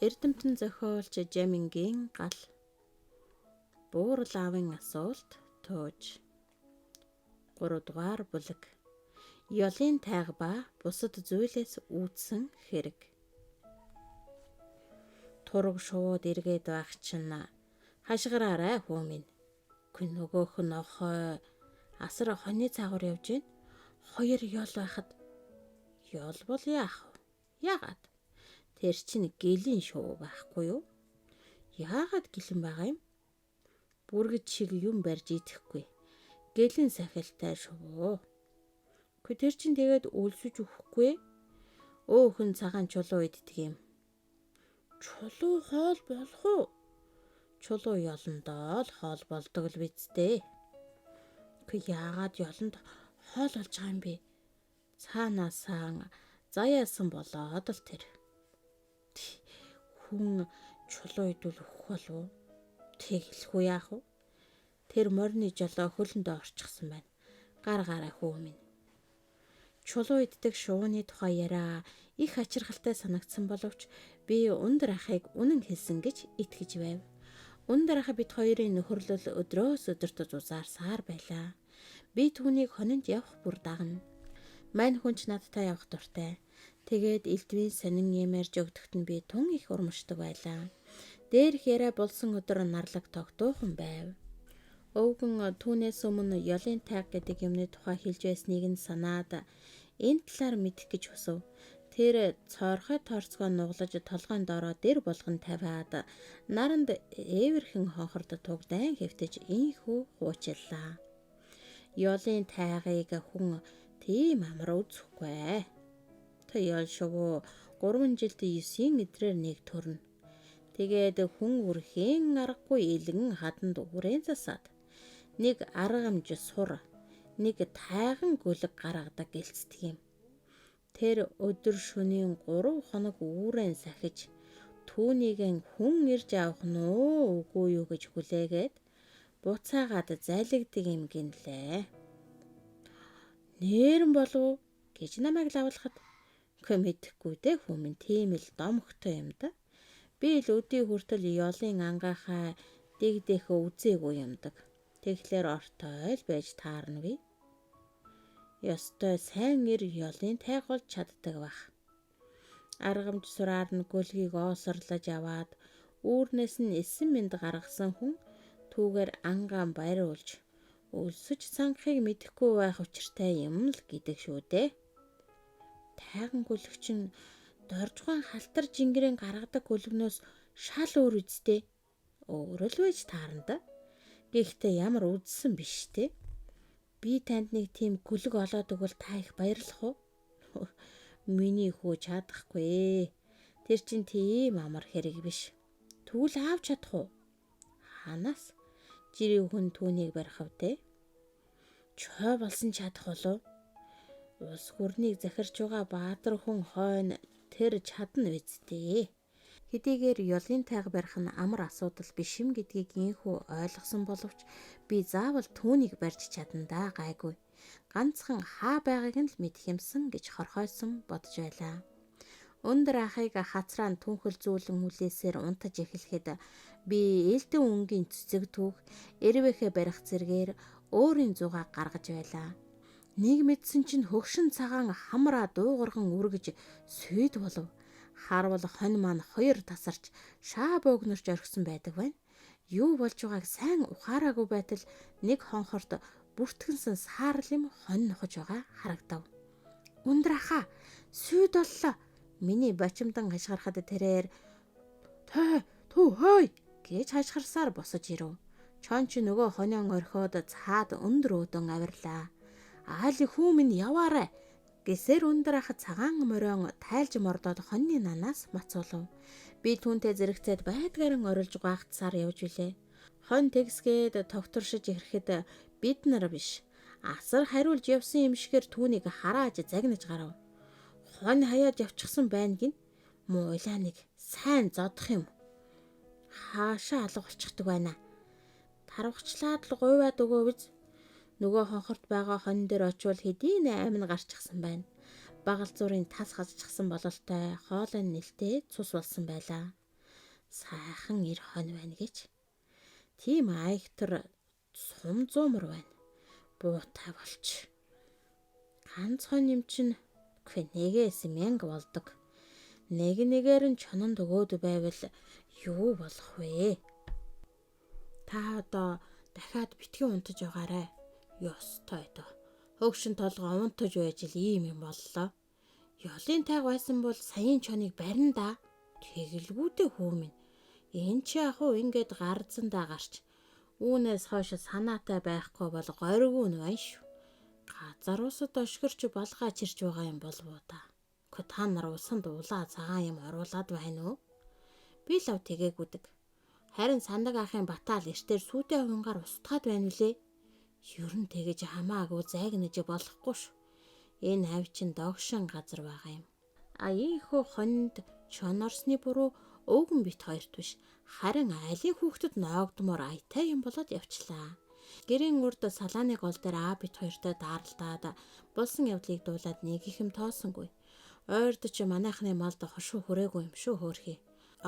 Эрдэмтэн зохиолч Жамингийн гал. Буурал аавын асуулт тууж. 3 дугаар бүлэг. Ёлын тайга ба бусад зүйлээс үүдсэн хэрэг. Тураг шууд эргээд байх чинь хашгираарай хүү минь. Гүн нөгөөх нь охой асар хоньны цаагуур явж гин. Хоёр ёл байхад ёл бол яах вэ? Яагаад? Тэр чинь гэлэн шувуу байхгүй юу? Яагаад гэлэн байгаа юм? Бүргэд шиг юм барьж идэхгүй. Гэлэн сахилтай шувуу. Үгүй тэр чинь тэгээд өлсөж өгөхгүй. Өөхөн цагаан чулуу иддэг юм. Чулуу хоол болох уу? Чулуу ёлондоо л хоол болдог л биз дээ. Үгүй яагаад ёлонд хоол болж байгаа юм бэ? Цаанаасаа заяасан болоод л тэр. Хүн чулуу идвэл өөх болов уу? Тэгэлгүй яах вэ? Тэр морины жолоо хөлөндөө орчихсон байна. Гар гараа хүү минь. Чулуу иддэг шувууны тухай яриа их ачирхалтай санагдсан боловч би өндөр ахыг үнэн хэлсэн гэж итгэж байв. Өндөр ах бид хоёрын нөхөрлөл өдрөөс өдөрт зузаарсаар байлаа. Би түүнийг хонинд явах бүр дагна. Мань хүн ч надтай явах дуртай. Тэгээд элдвийн сонин юмэр жогдохт нь би тун их урмшдаг байлаа. Дээрх яриа болсон өдөр нарлаг тогтуухан байв. Өвгөн түүнээс өмнө ёлын тайг гэдэг юмны тухай хэлж байсныг нь санаад энэ талаар мэдэх гэж хүсв. Тэр цоорхой торцгоо нуглаж толгойн доороо дэр болгон тавиад наранд ээвэрхэн хонхорд тугдайн хэвтэж инхүү хуучлаа. Ёлын тайгыг хүн тийм амар үзэхгүй. Тэ ёл шувуу 3 жилд 9-ийн эдрээр нэг төрнө. Тэгээд хүн үрхийн аргагүй илгэн хаданд үрээн засаад нэг аргамж сур нэг тайган гөлөг гаргадаг гэлцдэг юм. Тэр өдөр шөнийн 3 хоног үүрэн сахиж түүнийг хүн ирж авах нь уу үгүй юу гэж хүлээгээд буцаагаад зайлгдаг юм гинлээ. Нээрэн болов уу гэж намайг лавлахад үгүй мэдэхгүй дээ хүмүүн тийм л домогтой юм да. Би л өдий хүртэл ёлын ангаахаа дэгдэхөө үзээгүй юмдаг. Тэгэхээр ортой л байж таарна ви. Ёстой сайн эр ёлын тайг болж чаддаг бах. Аргамж сураар нь гөлгийг оосорлож аваад үүрнээс нь 9 мэнд гаргасан хүн түүгээр ангаан бариулж өлсөж цангахыг мэдэхгүй байх учиртай юм л гэдэг шүү дээ. Тайган гөлөг чинь доржгон халтар жингэрийн гаргадаг гөлгнөөс шал өөр үсттэй. Өөр л байж таарна да. Гэхдээ ямар үдсэн биш те. Би танд нэг тийм гөлөг олоод өгвөл та их баярлах уу? Миний хүү чадахгүй. Тэр чинь тийм амар хэрэг биш. Тэгвэл аав чадах уу? Ханаас жирийн хүн түүнийг барих вэ? Чой болсон чадах болов? Улс гүрнийг захирч байгаа баатар хүн хойно тэр чадна үсттэй. Хэдийгээр ёлын тайг барих нь амар асуудал биш юм гэдгийг инхүү ойлгосон боловч би заавал түүнийг барьж чадна да гайгүй. Ганцхан хаа байгааг нь л мэдэх юмсан гэж хорхойсон бодож байлаа. Өндөр ахыг хацраан түнхэл зүүлэн хүлээсээр унтаж эхлэхэд би элдэн өнгийн цэцэг түүх эрвэхэ барих зэргээр өөрийн зугаа гаргаж байлаа. Нэг мэдсэн чинь хөгшин цагаан хамраа дуугархан үргэж сүйд болов. Харвал хонь маань хоёр тасарч шаа бөөгнөрч орхисон байдаг байна. Юу болж байгааг сайн ухаараагүй байтал нэг хонхорт бүртгэнсэн саарл юм хонь нухаж байгаа харагдав. Өндөр ахаа сүйд боллоо. Миний бочимдан хашгирахад тэрээр "Той түү хой" гэж хашгирсаар босож ирэв. Чон чи нөгөө хонион орхиод цаад өндөр өөдөн авирлаа. "Аали хүү минь яваарай" гэсээр өндөр ах цагаан морион тайлж мордоод хоньны нанаас мацуулав. Би түүнтэй зэрэгцээд байдгааран орилж гуйгтсаар явж билээ. Хонь тэгсгээд тогтворшиж ирэхэд бид нар биш. Асар хариулж явсан юм шигээр түүнийг харааж загнаж гарав. Хонь хаяад явчихсан байна гин. Муулаа нэг сайн зодох юм. Хаашаа алга болчихдог байна. Тарвагчлаад л гуйваад өгөө биз. Нөгөө хонхорт байгаа хонь дээр очивол хэдийн амин гарчихсан байна. Багал зургийн тас хазчихсан бололтой хоолой нэлтэй цус болсон байлаа. Сайхан эр хонь байна гэж. Тийм аягтар сум зуумар байна. Буутай болч. Ганц хонь юм чинь үгүй нэгээс 1000 болдог. Нэг нэгээр нь чононд өгөөд байвал юу болох вэ? Та одоо дахиад битгий унтаж байгаарай. Ёстой доо. Хөөгшин толгой унтаж байж л ийм юм боллоо. Ёлын тайг байсан бол саяын чоныг барина да. Тэгэлгүүдээ хүү минь. Энэ чи ах уу ингээд гарцсандаа гарч. Үүнээс хойш санаатай байхгүй бол гориггүй нь байна шүү. Газар усад ошгорч балгаа чирч байгаа юм болов уу та. Үгүй та нар усанд улаа цагаан юм оруулаад байна уу? Би лав тэгээгүйдэг. Харин сандаг ахын батаал эртээр сүйтэй хунгаар устгаад байна үлээ. Ер нь тэгэж хамаагүй зайгнаж болохгүй ш. Энэ хав чин догшин газар байгаа юм. А ийхүү хонинд чон орсны буруу өвгөн бит хоёрт биш. Харин айлын хүүхдэд ноогдмоор аятай юм болоод явчлаа. Гэрийн урд салааны гол дээр аа бит хоёртой даарлдаад болсон явдлыг дуулаад нэг их юм тоосонгүй. Ойрд чи манайхны малд хошуу хүрээгүй юм шүү хөөрхий.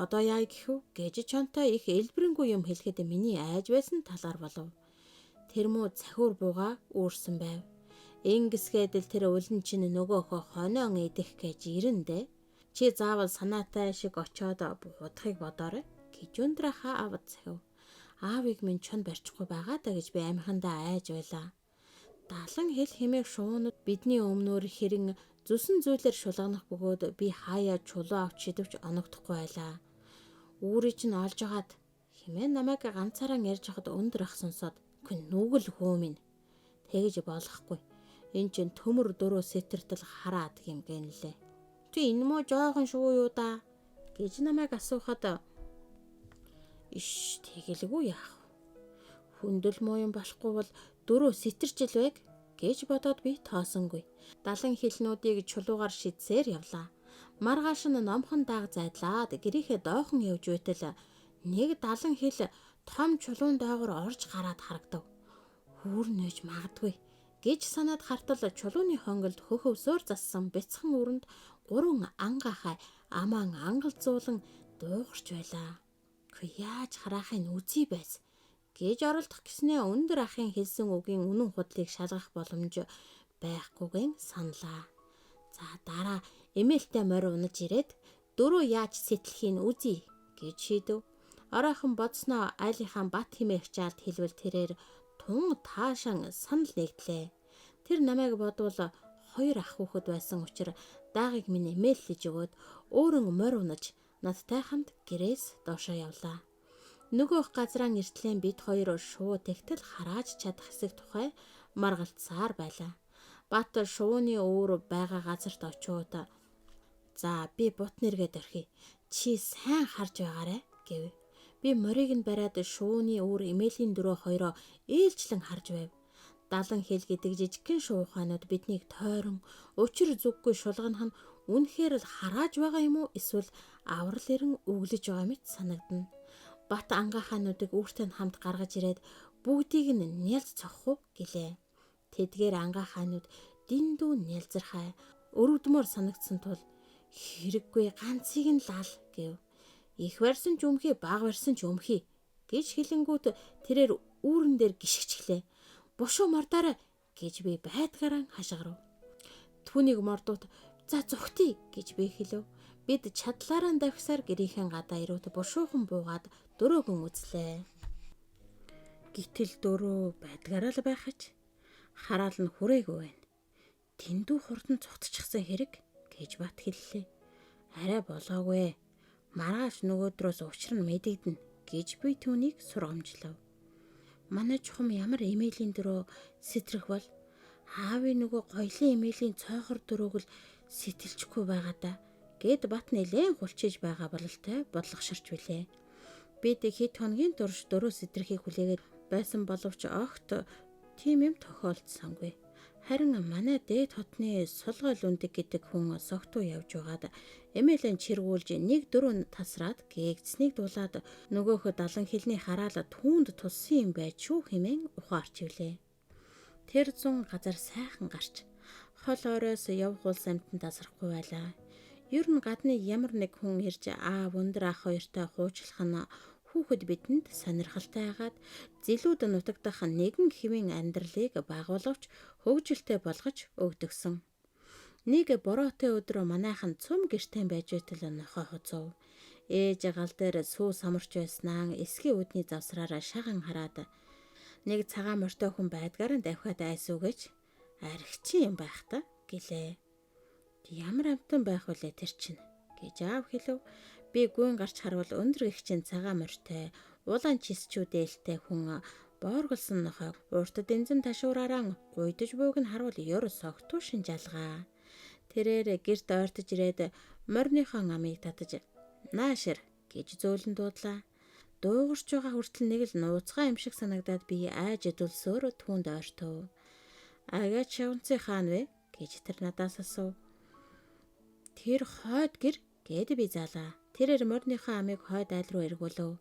Одоо яа гэх вэ гэж чонтой их элбэрэнгүй юм хэлэхэд миний айж байсан талаар болов. Тэр мүү цахиур бууга үүрсэн байв. Ингэсгээд л тэр улин чинь нөгөөхөө хонион идэх гэж ирэн дээ. Чи заавал санаатай шиг очоод буудахыг бодоорой гэж өндрахаа авад захив. Аавыг минь чон барьчихгүй байгаа даа гэж би амихандаа айж байлаа. Далан хэл хэмээх шуунууд бидний өмнөр хэрэн зүсэн зүйлээр шулганах бөгөөд би хаяа чулуу авч шидэвч оногдохгүй байлаа. Үүрий чинь олж агаад хэмээн намайг ганцаараа ярьж хахад өндөр ах сонсоод нүгэл хөө минь тэгж болохгүй. Эн чинь төмөр дөрөө сэтэртэл хараад юм гэнлээ. Чи энэ мөө жоохон шуу юу да гэж намайг асуухад иш тэгэлгүй яах вэ? Хүндэл муу юм болохгүй бол дөрөө сэтэрч л байг гэж бодоод би тоосонгүй. Далан хилнүүдийг чулуугаар шидсээр явлаа. Маргааш нь номхон дааг зайдлаад гэрийнхээ доохон явж байтал нэг далан хил том чулуун доогоор орж гараад харагдав. Хүүр нөөж магадгүй гэж санаад хартал чулууны хонголд хөх өвсөөр зассан бяцхан өрөнд гурван ангаахай амаан ангалзуулан дуугарч байлаа. Үгүй яаж хараахыг үзье байс гэж оролдох гэснээ өндөр ахын хэлсэн үгийн үнэн худлыг шалгах боломж байхгүйгэн саналаа. За дараа эмээлтэй морь унаж ирээд дөрөв яаж сэтлэхийг үзье гэж шийдэв. Оройхон бодсноо айлынхаа бат химээх жаалд хэлвэл тэрээр тун таашаан санал нэгдлээ. Тэр намайг бодвол хоёр ах хүүхэд байсан учраас даагийг минь эмээллэж өгөөд өөрөн морь унаж надтай хамт гэрээс доошоо явлаа. Нөгөөх газраа эртлэн бид хоёр шуу тэгтэл харааж чадах хэсэг тухай маргалцсаар байлаа. Бат шууны өөр байгаа газарт очиод за би бут нэргээд орхий. Чи сайн харж байгаарэ гэв. Би морийг нь бариад шууны өөр эмээлийн дөрөө хоёроо ээлжлэн харж байв. Далан хэл гэдэг жижигхэн шуухайнууд биднийг тойрон учир зүггүй шулганах нь үнэхээр л харааж байгаа юм уу эсвэл аврал ирэн өглөж байгаа мэт санагдана. Бат ангаахаануудыг өөртөө хамт гаргаж ирээд бүгдийг нь нялз цохох уу гэлээ. Тэдгээр ангаахаанууд дэндүү нялзархай өрөвдмөр санагдсан тул хэрэггүй ганцыг нь лал гэв. Их барьсан ч өмхий, бага барьсан ч өмхий гэж хэлэнгүүт тэрээр үүрэн дээр гიშгчлээ. Бушуу мордоорой гэж би байдгаараа хашгирав. Түүнийг мордуут за зүхтий гэж би хэлв. Бид чадлаараа давхисаар гэрийнхэн гадаа ирүүт бушуухан буугаад дөрөөгөн үзлээ. Гэтэл дөрөө байдгаараа л байхаж хараал нь хүрээгүй байна. Тэндүү хурдан цугтчихсан хэрэг гэж Бат хэллээ. Арай болоогүй. Маргааш нөгөөдрөөс учир нь мэдэгдэнэ гэж би түүнийг сургамжлав. Манай чухам ямар эмээлийн дөрөө сэтрэх бол аавын нөгөө гоёлын эмээлийн цоохор дөрөөг л сэтэлчихгүй байгаа да гэд Бат нэлээн хулчиж байгаа бололтой бодлогоширч билээ. Бид хэд хоногийн турш дөрөө сэтрэхийг хүлээгээд байсан боловч огт тийм юм тохиолдсонгүй. Харин манай дээд хотны сулгай лүндэг гэдэг хүн согтуу явж байгаад эмээлэн чиргүүлж нэг дөрөв тасраад гээгдсэнийг дуулаад нөгөөхө далан хилний хараал түүнд туссан юм байж шүү хэмээн ухаарч ивлээ. Тэр зун газар сайхан гарч хол оройс явх улс амтан тасрахгүй байлаа. Ер нь гадны ямар нэг хүн ирж аав өндөр ах хоёртой хуучлах нь хүүхэд бидэнд сонирхолтой хагаад зилүүд нутагдах нэгэн хэвийн амьдралыг байгуулавч хөгжилтэй болгож өгдөгсөн. Нэг бороотой өдөр манайхан цум гэртээ байж байтал нохой хуцав. Ээж гал дээр сүү самарч байснаа эсхийн үдний завсраараа шаган хараад нэг цагаан морьтой хүн байдгаар нь давхиад айсуу гэж архичин юм байх та гэлээ. Ямар амтан байх вүлээ тэр чинь гэж аав хэлв. Би гүн гарч харвал өндөр гихчин цагаан морьтой улаан чисчүүдээлтэй хүн боорголсон нохойг урт дэнзэн ташуураараа гуйдаж бууг нь харвал ёр согтуу шин жалгаа. Тэрээр гэрт ойртож ирээд морьныхоо амыг татаж наашир гэж зөөлөн дуудлаа. Дуугарч байгаа хүртэл нэг л нууцгаа юм шиг санагдаад би айж дүлсөөр түүнд ойртов. Агаа чавнцын хаан вэ гэж тэр надаас асуув. Тэр хойд гэр гэд би залаа. Тэрээр морьныхоо амыг хойд айл руу эргүүлв.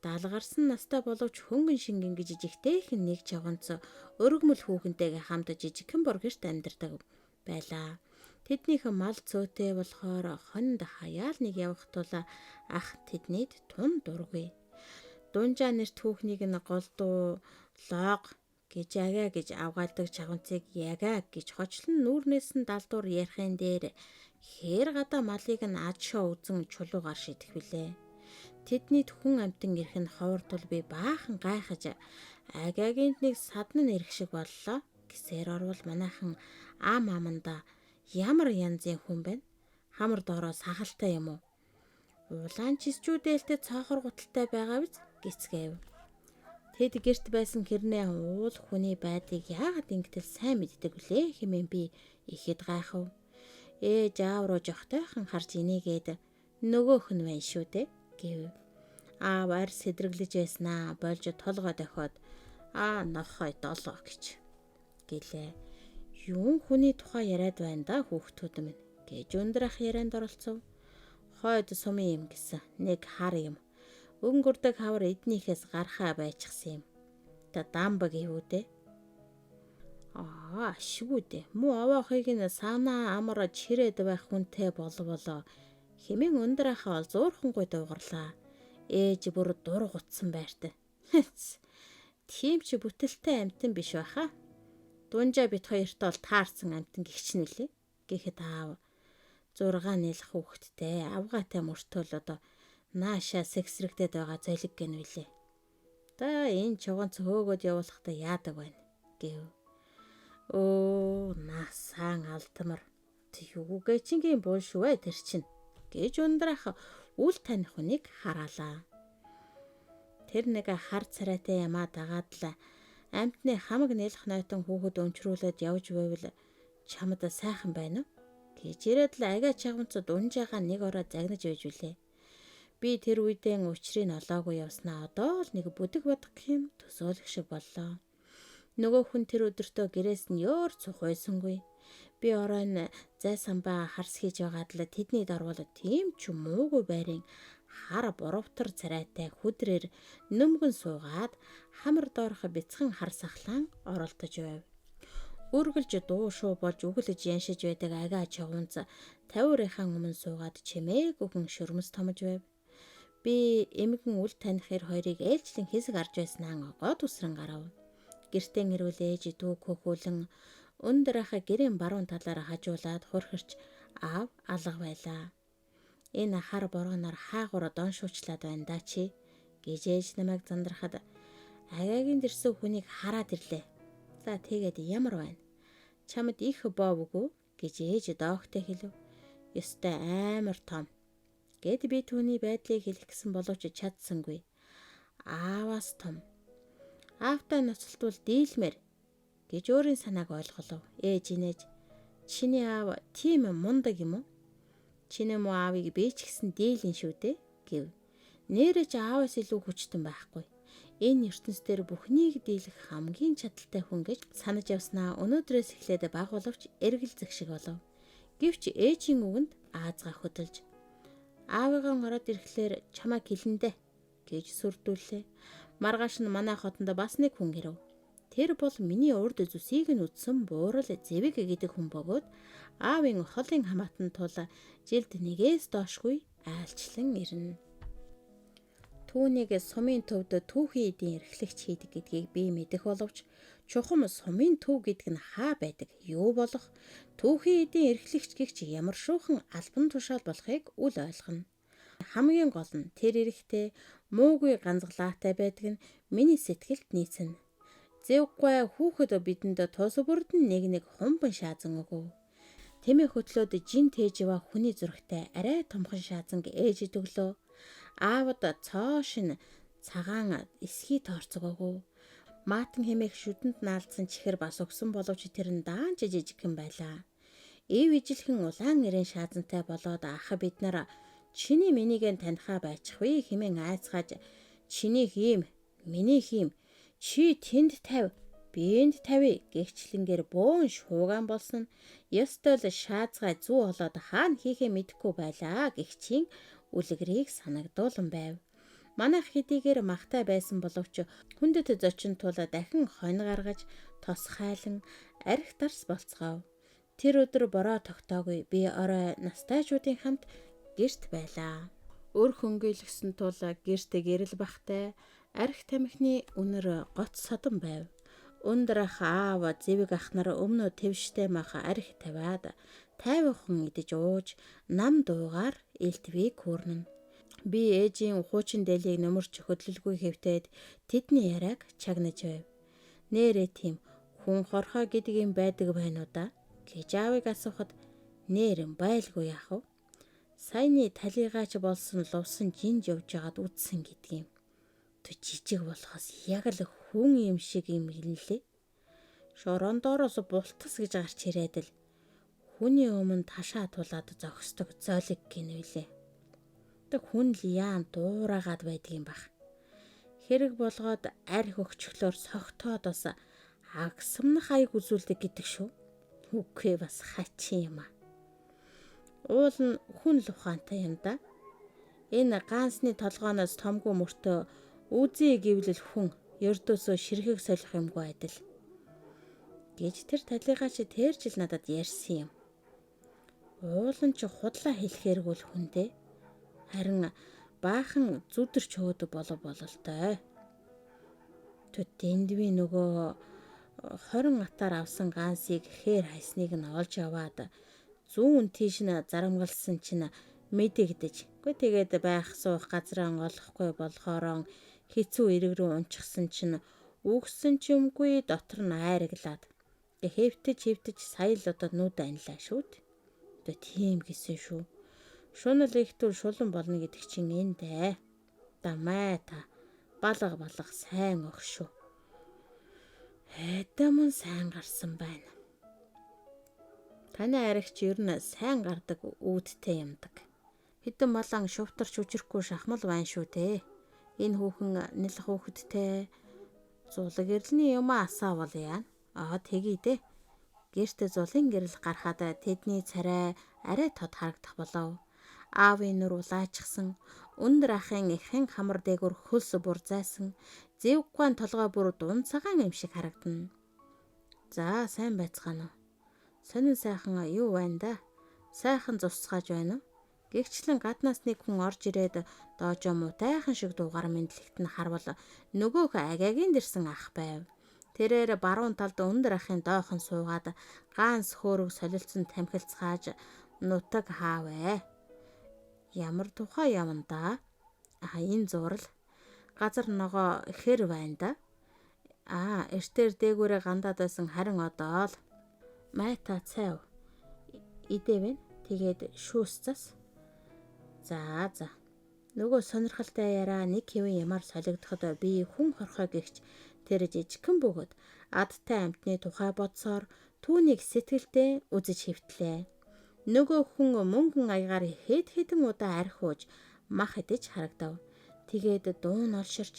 Даалгарсан настай боловч хөнгөн шингэн гэж жижигтэйхэн нэг чавганц өргөмөл хүүхэнтэйгээ хамт жижигхэн бор гэрт амьдардаг байлаа. Тэднийх мал цөөтэй болохоор хонд хаяал нэг явах тул ах тэднийд тун дургүй. Дунжаа нэрт хүүхнийг нь голдуу лоог гэж агаа гэж авгаалдаг чавганцыг ягаа гэж хочлон нүүрнээс нь далдуур ярихын дээр хээр гадаа малыг нь ад шоо үзэн чулуугаар шидэх билээ. Тэднийд хүн амьтан ирэх нь ховор тул би баахан гайхаж агагийн нэг садан нь ирэх шиг боллоо гэсээр орвол манайхан аам аманда ямар янзын хүн бэ? Хамар доороо сахалтай юм уу? Улаан чисчүүдээлтэй цоохор гуталтай байгаа биз гэцгээв. Тэд гэрт байсан хэрнээ уул хүний байдлыг яагаад ингэтэл сайн мэддэг вүлээ хэмээн би ихэд гайхав. Ээж аав руу жохтойхон харж инээгээд нөгөөх нь байна шүү дээ гэв. Аав арьс сэдрэглэж байснаа болж толгой дохиод аа нохой долоо гэж гэлээ. Юун хүний тухай яриад байна да хүүхдүүд минь гэж өндөр ах ярианд оролцов. Хойд сумын юм гэсэн нэг хар юм. Өнгөрдөг хавар эднийхээс гарахаа байчихсан юм. Та дамба гэвүү дээ. Аа ашгүй дээ. Муу овоохыг нь санаа амар чирээд байх хүнтэй болволоо хэмээн өндөр ахаа зуурхангүй дуугарлаа. Ээж бүр дургуутсан байртай. Тийм ч бүтэлтэй амтан биш байхаа. Дунжаа бит хоёртоо л таарсан амтан гихч нүлээ. Гэхэд аав 6 нэлэх хүүхэдтэй авгаатай мөртөөл одоо наашаа сэгсрэгдээд байгаа золиг гэн үлээ. За энэ чуганц хөөгөөд явуулахдаа яадаг байна гэв. Өө насаан алдмар. Юугээ чингийн буул шүү ээ тэр чинь гэж ундрах үл таних хүнийг хараалаа. Тэр нэг хар царайтай ямаа дагаад л амтны хамаг нэлэх нойтон хүүхэд өмчрүүлээд явж байвал чамд сайхан байна уу гэж ирээд л агаа чагамц дунжаага нэг ороо загнаж байж үлээ. Би тэр үедээ учрыг олоогүй явснаа одоо л нэг бүдэг бодох юм төсөөлөх шиг боллоо. Нөгөө хүн тэр өдөртөө гэрээс нь ёор цух байсангүй. Би оройн зай самбаа харс хийж байгаад л тэдний дарвал тийм ч муугүй байрын хар буравтар царайтай хүдрээр нөмгөн суугаад хамар доорх бяцхан хар сахлаан оролдож байв. Үргэлж дуу шуу болж үгэлж яншиж байдаг агаа чавганц 50-ынхаа өмнө суугаад чимээг үхэн шөрмөс томж байв. Би эмгэн үл таних эр хоёрыг ээлжлэн хэсэг арж байснаа гоод үсрэн гарав. Гэртээ ирвэл ээж дүүг хөхүүлэн өндөр ахаа гэрийн баруун талаараа хажуулаад хурхирч аав алга байлаа. Энэ хар боргоноор хаагур доншуучлаад байна да чи гэж ээж намайг зандрахад агагийн дэрсэн хүнийг хараад ирлээ. За тэгээд ямар байна? Чамд их боовгүй гэж ээж доогтой хэлв. Ёстой амар том гэд би түүний байдлыг хэлэх гэсэн боловч чадсангүй. Ааваас том. Аавтай ноцолтвол дийлмээр гэж өөрийн санааг ойлголов. Ээж инээж чиний аав тийм мундаг юм уу? Чиний муу аавыг би ч гэсэн дийлэн шүү дээ гэв. Нээрээ ч ааваас илүү хүчтэн байхгүй. Энэ ертөнц дээр бүхнийг дийлэх хамгийн чадaltaй хүн гэж санаж явснаа өнөөдрөөс эхлээд баг боловч эргэлзэх шиг болов. Гэвч ээжийн үгэнд аазгаа хөдөлж аавыгаа ороод ирэхлээр чамайг хэлэндэ гэж сүрдүүллээ. Маргааш нь манай хотонд бас нэг хүн ирэв. Тэр бол миний урд зүсийг нь үтсэн буурал зэвэг гэдэг хүн бөгөөд аавын холын хамаатан тул жилд нэгээс доошгүй айлчлан ирнэ. Түүнийг сумын төвд түүхийн эдийн эрхлэгч хийдэг гэдгийг би мэдэх боловч чухам сумын төв гэдэг нь хаа байдаг, юу болох, түүхийн эдийн эрхлэгч гэгч ямар шуухан албан тушаал болохыг үл ойлгоно. Хамгийн гол нь тэр эрэхтэй муугүй ганцглаатай байдаг нь миний сэтгэлд нийцнэ. Зэвггүй хүүхэд бидэнд тус бүрд нь нэг нэг хумбан шаазан өгөв. Тэмээ хөтлөөд жин тээжва хүний зүрхтэй арай томхон шаазанг ээжид өглөө. Аавд цоо шин цагаан эсхий торцог өгөв. Маатан хэмээх шүдэнд наалдсан чихэр бас өгсөн боловч тэр нь даанч жижигхэн байлаа. Ив ижилхэн улаан нэрийн шаазантай болоод ах бид нар чиний минийг нь танихаа байчихвээ хэмээн айцгааж чиний хийм, миний хийм, чи тэнд тавь, би энд тавь гэгчлэнгээр бөөн шуугаан болсон нь ёстой л шаазгай зүү болоод хаана хийхээ мэдэхгүй байлаа гэгчийн үлгэрийг санагдуулан байв. Манайх хэдийгээр махтай байсан боловч хүндэт зочин тул дахин хонь гаргаж тос хайлан арх дарс болцгоов. Тэр өдөр бороо тогтоогүй би орой настайчуудын хамт гэрт байлаа. Өр хөнгөлгсөн тул гэрт гэрэл бахтай арх тамхины үнэр гоц содон байв. Өндөр ах аав зэвэг ах нар өмнөө твштэй мах арх тавиад тайвхан идэж ууж нам дуугаар элдвийг хүүрнэ. Би ээжийн хуучин дэлийг нөмөрч хөдлөлгүй хэвтээд тэдний яриаг чагнаж байв. Нээрээ тийм хүн хорхой гэдэг юм байдаг байна уу да гэж аавыг асуухад нээрэн байлгүй яах вэ? Саяны талигаач болсон лувсан жинж явж байгаад үдсэн гэдэг юм. Тэ жижиг болохоос яг л хүн юм шиг юм хэлнэлээ. Шорон доороос бултас гэж гарч ирээд л хүний өмнө ташаа тулаад зогсдог зоолиг гинвэлээ. Тэг хүн л яан дуурайгаад байдаг юм бах. Хэрэг болгоод арх өгчхлөөр согтоод бас агсамнах аяг үзүүлдэг гэдэг шүү. Үгүй бас хачин юм а. Уул нь хүн л ухаантай юм да. Энэ ганцны толгооноос томгүй мөртөө үзий гэвлэл хүн ердөөсөө ширхэг солих юмгүй адил гэж тэр талигаач тэр жил надад ярьсан юм. Уул нь ч худлаа хэлэхээргүй л хүндээ. Харин баахан зүдэрч хөөдөг болов бололтой. Төт эндвийн нөгөө 20 атаар авсан гансыг хээр хайсныг нь олж аваад зүүн тийш нь зарамгалсан чинь мэдэгдэж. Үгүй тэгээд байх суух газраа олохгүй болохоороо хэцүү эрэг рүү унчихсан чинь үгсэн ч юмгүй дотор нь айраглаад. Тэг хэвтэж хэвтэж сая л одоо нүд анилаа шүү дээ. Одоо тийм гисэн шүү. Шунал ихтүр шулан болно гэдэг чинь энэ дээ. Дамай та балга балга сайн өх шүү. Хайдаа мөн сайн гарсан байна. Таны аригч ер нь сайн гардаг үүдтэй юмдаг. Хэдэн малан шувтарч үжирэхгүй шахмал байна шүү дээ. Энэ хүүхэн нэлэх хүүхэдтэй зулаг гэрлэний юм асаавал яана. Аа тэгье дээ. Гэртээ зулын гэрэл гарахад тэдний царай арай тод харагдах болов. Аавын нүр улаачсан, өндөр ахын эхэн хамар дээгүр хөлс бурзайсан, зэвггүйн толгой бүр дунд цагаан юм шиг харагдана. За сайн байцгаана уу? Сонин сайхан юу байна да? Сайхан зусцгааж байна уу? Гэгчлэн гаднаас нэг хүн орж ирээд доожоо муутайхан шиг дуугаар мэдлэгт нь харвал нөгөөх агагийн дэрсэн ах байв. Тэрээр баруун талд өндөр ахын доохон суугаад гаанс хөөрөг солилцсон тамхилцгааж нутаг хаавэ. Ямар тухай явна да? А энэ зурал газар ногоо хэр байна да? Аа, эртээр дээгүүрээ гандаад байсан харин одоо л майта цайв. Идэвэн тэгээд шүүс цас. За за. Нөгөө сонирхолтой яриа нэг хэвэн ямаар солигдоход би хүн хорхой гэгч тэр жижигхэн бөгөөд адтай амьтны тухай бодсоор түүнийг сэтгэлдээ үзэж хэвтлээ. Нөгөө хүн мөнгөн аягаар хэд хэдэн удаа арх ууж мах идэж харагдав. Тэгээд дуу нь олширч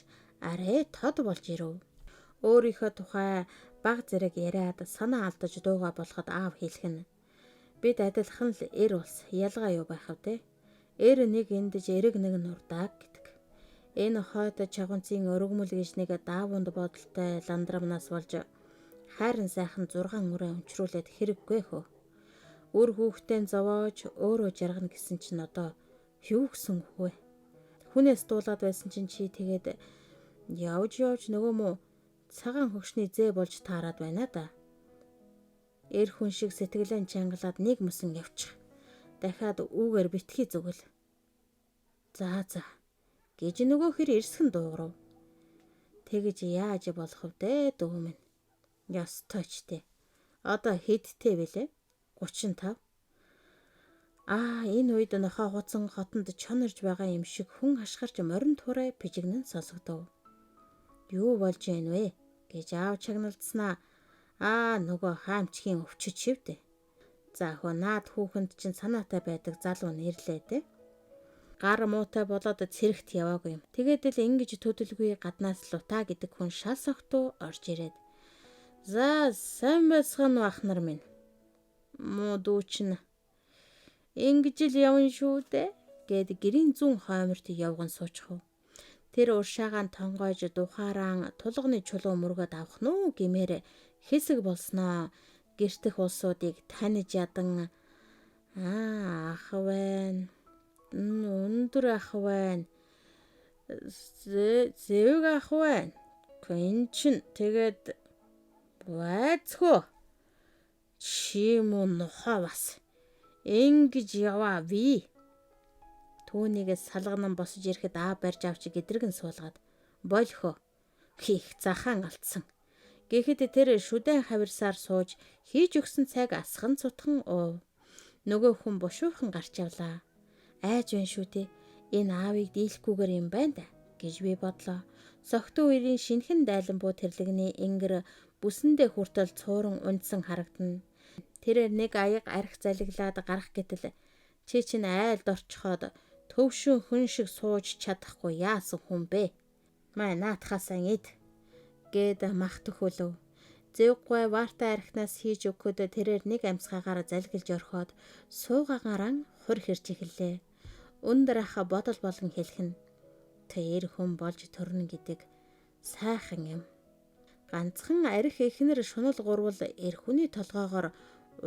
арай тод болж ирэв. Өөрийнхөө тухай баг зэрэг яриад санаа алдаж дууга болоход аав хэлэх нь. Бид адилхан л эр улс ялгаа юу байх вэ? Эр нэг эндэж эрэг нэг нурдаг гэдэг. Энэ хойд чагунцын өргөмөл гэж нэг даавунд бодолтой ландрамнаас болж Хайран сайхан 6 өрөө өнчрүүлээд хэрэггүй хөө. Үр хүүхдээ зовоож өөрөө жаргана гэсэн чинь одоо юу гэсэн үг вэ? Хүнээс дуулаад байсан чинь чи тэгээд явж явж нөгөө мө цагаан хөгшний зээ болж таарад байна да. Эр хүн шиг сэтгэлэн чангалаад нэг мөсөн явчих. Дахиад үүгээр битгий зүгэл. За за гэж нөгөө хэр эрсгэн дуугарав. Тэгж яаж болох вэ дүү минь? Ёстой ч те. Одоо хэдтэй вүлээ? 35. Аа, энэ үед нохоо хуцан хотонд чонорж байгаа юм шиг хүн хашгирч морин турай пижигнэн сонсогдов. Юу болж байна вэ гэж аав чагналдснаа. Аа, нөгөө хаамчгийн өвчөж шивдэ. За хөө наад хүүхэнд чинь санаатай байдаг залуу нэрлээ те. Гар муутай болоод цэрэгт яваагүй юм. Тэгээд л ингэж төдөлгүй гаднаас лута гэдэг хүн шал согтуу орж ирээд. За сайн байцгаана уу ах нар минь. Муу дүү чинь ингэж л явна шүү дээ гэд гэрийн зүүн хойморт явган суучихв. Тэр уршаагаан тонгойж духаарaan тулганы чулуу мөргөд авах нь уу гэмээр хэсэг болсноо гэртэх улсуудыг таних ядан аа ах байна. Өндөр ах байна. Зэвэг ах байна. Энэ чин тэгээд байцхөө. Чи муу нохоо бас ингэж яваа би. Түүнийгээ салганан босож ирэхэд аа барьж авч гэдрэгэн суулгаад болох хийх захаан алдсан. Гэхэд тэр шүдэн хавирсаар сууж хийж өгсөн цайг асхан цутхан уув. Нөгөө хүн бушуухан гарч явлаа. Айж байна шүү дээ. Энэ аавыг дийлэхгүйгээр юм байна да гэж би бодлоо. Согтуу үерийн шинхэн дайлан буу тэрлэгний ингэр бүсэндээ хүртэл цууран унтсан харагдана. Тэрээр нэг аяга арх залгилаад гарах гэтэл чи чинь айлд орчихоод төвшин хүн шиг сууж чадахгүй яасан хүн бэ? Маа наатахаасаа эд гэд мах төхөөлөв. Зэвггүй варта архинаас хийж өгөхөд тэрээр нэг амьсгаагаар залгилж орхиод суугаагаараа хур хэрч эхэллээ. Өндөр аха бодол болон хэлэх нь тэр хүн болж төрнө гэдэг сайхан юм. Ганцхан арх эхнэр шунал гурвал эр хүний толгоогоор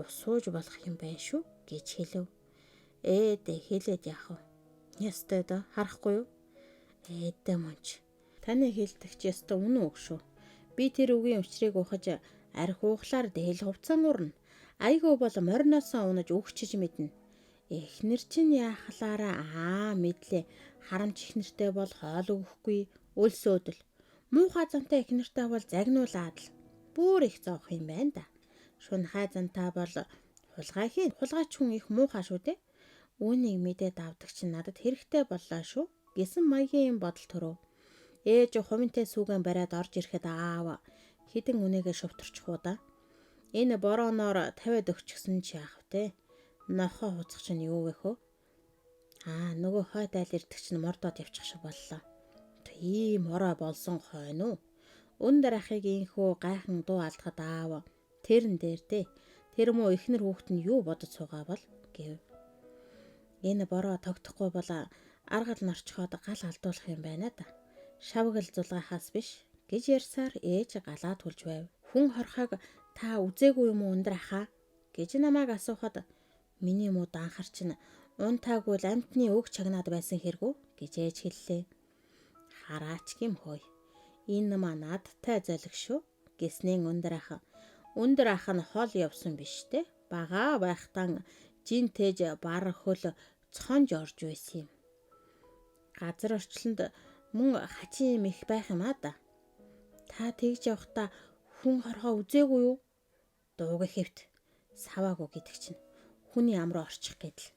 ус сууж болох юм байна шүү гэж хэлв. Ээ дэ хэлээд яах вэ? Ястай доо харахгүй юу? Ээдэ мөнч. Таны хэлдэг чи ястай үнэн үг шүү. Би тэр үгийн учрыг ухаж арх уухлаар дээл хувцсан урна. Айгүй бол мориноосоо унаж өгчиж мэднэ. Эхнэр чинь яахлаараа аа мэдлээ. Харамч эхнэртэй бол хоол өгөхгүй, өлсөөдөл. Муухай зантай эхнэртэй бол загнуулаад л бүр их зовх юм байна да. Шунхай зантаа бол хулгай хийн. Хулгайч хүн их муухай шүү дээ. Үүнийг мэдээд авдаг чинь надад хэрэгтэй боллоо шүү гэсэн маягийн юм бодол төрөв. Ээж хуминтай сүүгэн бариад орж ирэхэд аав хідэн үнээгээ шувтарчих уу да. Энэ борооноор тавиад өгчихсэн чи яах вэ? Нохоо хуцах чинь юу вэ хөө? Аа нөгөө хойд айл ирдэг чинь мордоод явчих шиг боллоо. Тийм орой болсон хойно уу? Өндөр ахыг инхүү гайхан дуу алдахад аав тэрэн дээр дээ. Тэр муу эхнэр хүүхэд нь юу бодож суугаа бол гэв. Энэ бороо тогтохгүй бол аргал норчхоод гал алдуулах юм байна да. Шавгал зулгаахаас биш гэж ярьсаар ээж галаа түлж байв. Хүн хорхойг та үзээгүй юм уу өндөр ахаа гэж намайг асуухад миний муу данхар чинь унтаагүй л амтны өг чагнаад байсан хэрэгүү гэж ээж хэллээ. Хараач гим хөөе. Энэ маа надтай золиг шүү гэснээ өндөр ах. Өндөр ах нь хол явсан биш те. Бага байхдаа жин тээж бар хөл цонж орж байсан юм. Газар орчлонд мөн хачин юм их байх юм аа да. Та тэгж явхдаа хүн хорхоо үзээгүй юу? Дууг хэвт саваагүй гэдэг чинь хүний ам руу орчих гэдэл.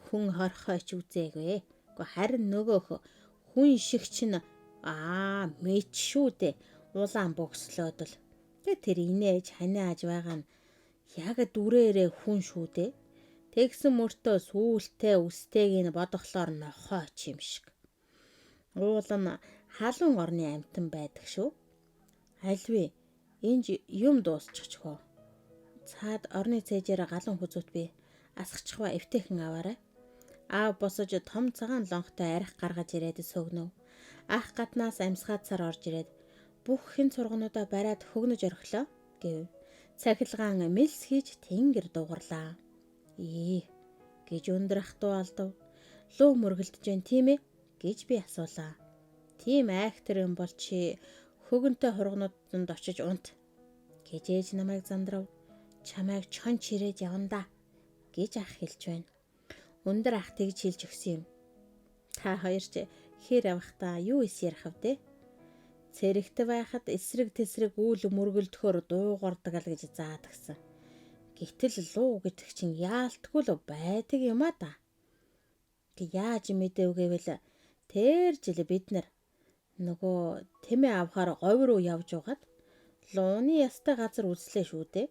Хүн хорхоо ч үзээгүй. Гэхдээ харин нөгөөх хүн шиг чинь аа мэд шүү дээ. Улаан богслоод л. Тэг тэр инээж ханиаж байгаа нь яг дүрээрээ хүн шүү дээ. Тэгсэн мөртөө сүүлтээ үстэйг нь бодохлоор нохоо ч юм шиг. Уул нь халуун орны амьтан байдаг шүү. Альви энд юм дуусчихчихоо. Цаад орны цээжээр галан хүзүүт би асгачихва эвтэйхэн аваарай. Аав босож том цагаан лонхтой арх гаргаж ирээд сөгнөв. Ах гаднаас амьсгаадсаар орж ирээд Бүх хэн сургануудаа бариад хөгнөж орхилоо гэв. Цахилгаан мэлс хийж тэнгэр дуугарлаа. Ээ гэж өндөр ах дуу алдав. Луу мөргөлдөж байна тийм ээ гэж би асуулаа. Тийм айхтар юм бол чи хөгөнтэй хургнууданд очиж унт гэж ээж намайг зандрав. Чамайг чон чирээд явна да гэж ах хэлж байна. Өндөр ах тэгж хэлж өгсөн юм. Та хоёр ч хэр явахдаа юу ис ярих вэ? Цэрэгт байхад эсрэг тэсрэг үйл мөргөлдөхөөр дуугардаг л гэж заадагсан. Гэтэл луу гэдэг чинь яалтгүй л байдаг юм а да. Яаж мэдэв гэвэл тэр жил бид нар нөгөө тэмээ авахаар говь руу явж байгаад лууны ястай газар үзлээ шүү дээ.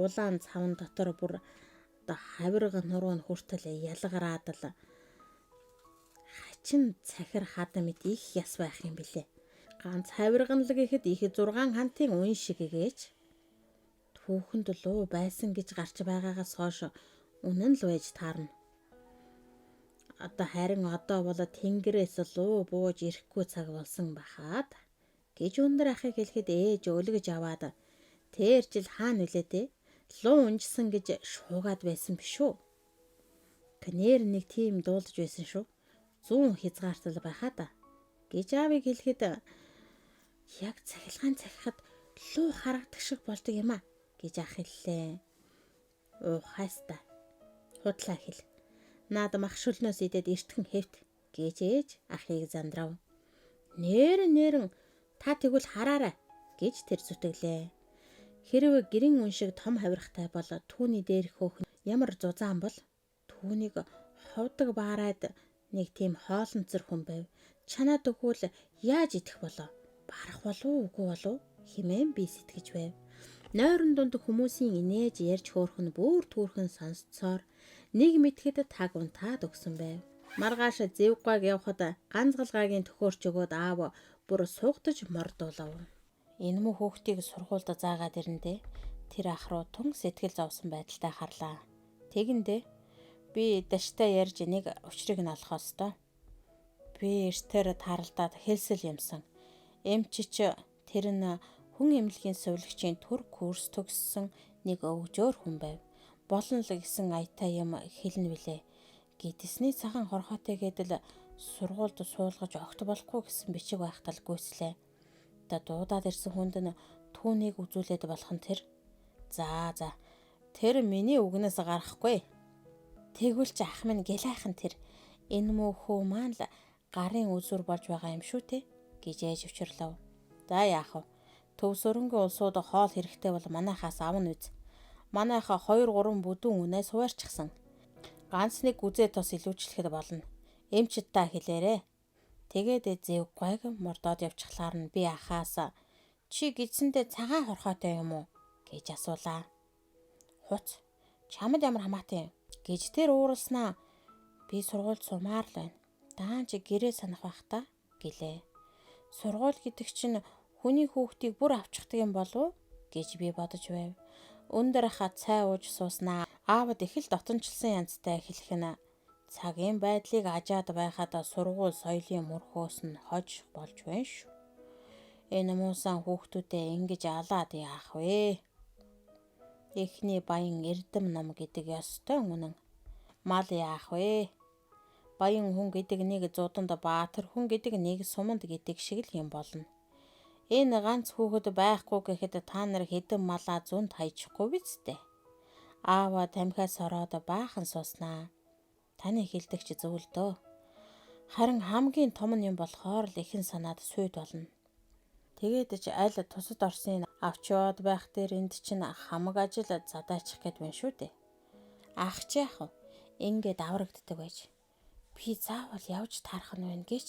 Улаан цавн дотор бүр одоо хавирга нуруу нь хүртэл ялгараад л хачин цахир хада мэт их яс байх юм билээ. Ганц хавирганл гэхэд их 6 хантын уян шиг гээч. Түүхэнд луу байсан гэж гарч байгаагаас хойш үнэн л байж таарна. Одоо харин одоо бол тэнгэрээс луу бууж ирэхгүй цаг болсон бахаад гэж өндөр ахыг хэлэхэд ээж өлгөж аваад тэр жил хаана нөлөө дээ? Луу унжсан гэж шуугаад байсан биш үү? Нэр нэг тийм дуулж байсан шүү. Зүүн хязгаартал байхаа да гэж аавыг хэлэхэд яг цахилгаан цахихад луу харагдах шиг болдог юм а гэж ах хэллээ. Уухайста. Худлаа хэл. Наад мах шөлнөөс идээд эртхэн хэвт гэж ээж ахыг зандрав. Нэрэн нэрэн та тэгвэл хараарай гэж тэр зүтгэлээ. Хэрвээ гэрийн үн шиг том хавиргатай бол түүний дээрх хөөх ямар зузаан бол түүнийг ховдог баарад нэг тийм хоолонцор хүн байв. Чанаад өгвөл яаж идэх болоо? Барах болов уу үгүй болов хэмээн би сэтгэж байв. Нойрон дунд хүмүүсийн инээж ярьж хөөрөх нь бүр түүрхэн сонсцоор нэг мэтгэд таг унтаад өгсөн байв. Маргааш зэвгүйг явхад ганцгалгаагийн төхөөрч өгөөд аав бүр суугдаж мордуулав. Энэ мө хүүхдийг сургуульд заагаад ирэндээ тэр ах руу тун сэтгэл зовсон байдалтай харлаа. Тэгэндээ би даштай ярьж нэг учрыг нь олох ёстой. Би эртээр тааралдаад хэлсэл юмсан. Эмчич тэр нь хүн эмнэлгийн сувилагчийн төр курс төгссөн нэг өвжөөр хүн байв. Болно л гэсэн аятай юм хэлнэ билээ. Гэдэсний цагаан хорхоотой гэдэл сургуульд суулгаж огт болохгүй гэсэн бичиг байхтал гүйцлээ. Одоо дуудаад ирсэн хүнд нь түүнийг үзүүлээд болох нь тэр. За за. Тэр миний үгнээс гарахгүй. Тэгвэл ч ах минь гэлайхан тэр энэ мөө хөө маань л гарын үзүр болж байгаа юм шүү те гэж ээж учирлав. За яах вэ? Төв сөрөнгийн улсууд хоол хэрэгтэй бол манайхаас авна үз. Манайхаа 2 3 бүдүүн үнэ суваарчихсан. Ганц нэг гүзээ тос илүүчлэхэд болно. Эмчид та хэлээрэ. Тэгээд зэв гойг мордоод явчихлаар нь би ахаас чи гидсэндээ цагаан хорхоотой юм уу гэж асуулаа. Хуц чамд ямар хамаатай юм гэж тэр ууралснаа. Би сургуульд сумаар л байна. Даан чи гэрээ санах байх та гэлээ. Сургууль гэдэг чинь хүний хүүхдийг бүр авчихдаг юм болов уу гэж би бодож байв. Өндөр хаа цай ууж сууснаа. Аавд их л дотончлсон янзтай хэлэх нь цагийн байдлыг ажаад байхад сургууль соёлын мөрхөөс нь хож болж байна шүү. Энэ муусан хүүхдүүдээ ингэж алаад яах вэ? Эхний баян эрдэм ном гэдэг ёстой үнэн. Мал яах вэ? Баян хүн гэдэг нэг зуданд, баатар хүн гэдэг нэг суманд гэдэг шиг л юм болно. Энэ ганц хүүхэд байхгүй гэхэд та нар хэдэн малаа зүнд хайчихгүй биз дээ. Аава тамхиа сороод баахан сууснаа. Таны хэлдэг чи зөв л дөө. Харин хамгийн том нь юм болохоор л ихэн санаад сүйд болно. Тэгээд ч аль тусад орсын авч яваад байх дээр энд чинь хамаг ажил задаачих гээд байна шүү дээ. Ах чи яах вэ? Ингээд аврагддаг байж. Би заавал явж таарах нь байна гэж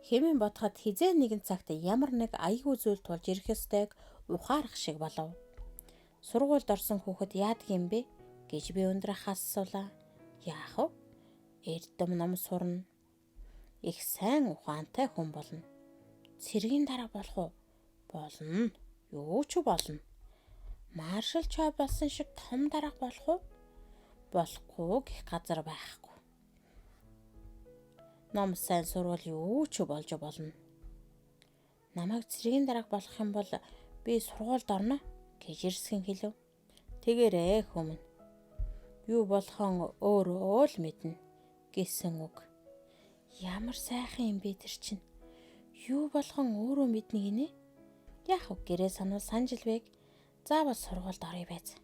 хэмээн бодоход хизээ нэгэн цагт ямар нэг аягүй зүйл тулж ирэх ёстойг ухаарах шиг болов. Сургуульд орсон хүүхэд яадаг юм бэ гэж би өндөр ахаас асуулаа. Яах вэ? Эрдэм ном сурна. Их сайн ухаантай хүн болно. Цэргийн дараа болох уу? Болно. Юу ч болно. Маршал Чой болсон шиг том дарга болох уу? Болохгүй гэх газар байхгүй. Ном сайн сурвал юу ч болж болно. Намайг цэргийн дарга болох юм бол би сургуульд орно гэж эрсгэн хэлв. Тэгээрээ хүмүүн. Юу болохоо өөрөө л мэднэ гэсэн үг. Ямар сайхан юм бэ тэр чинь. Юу болгон өөрөө мэднэ гинэ? Яах вэ? Гэрээ сануул санаж илвэг. Заавал сургуульд орё байз.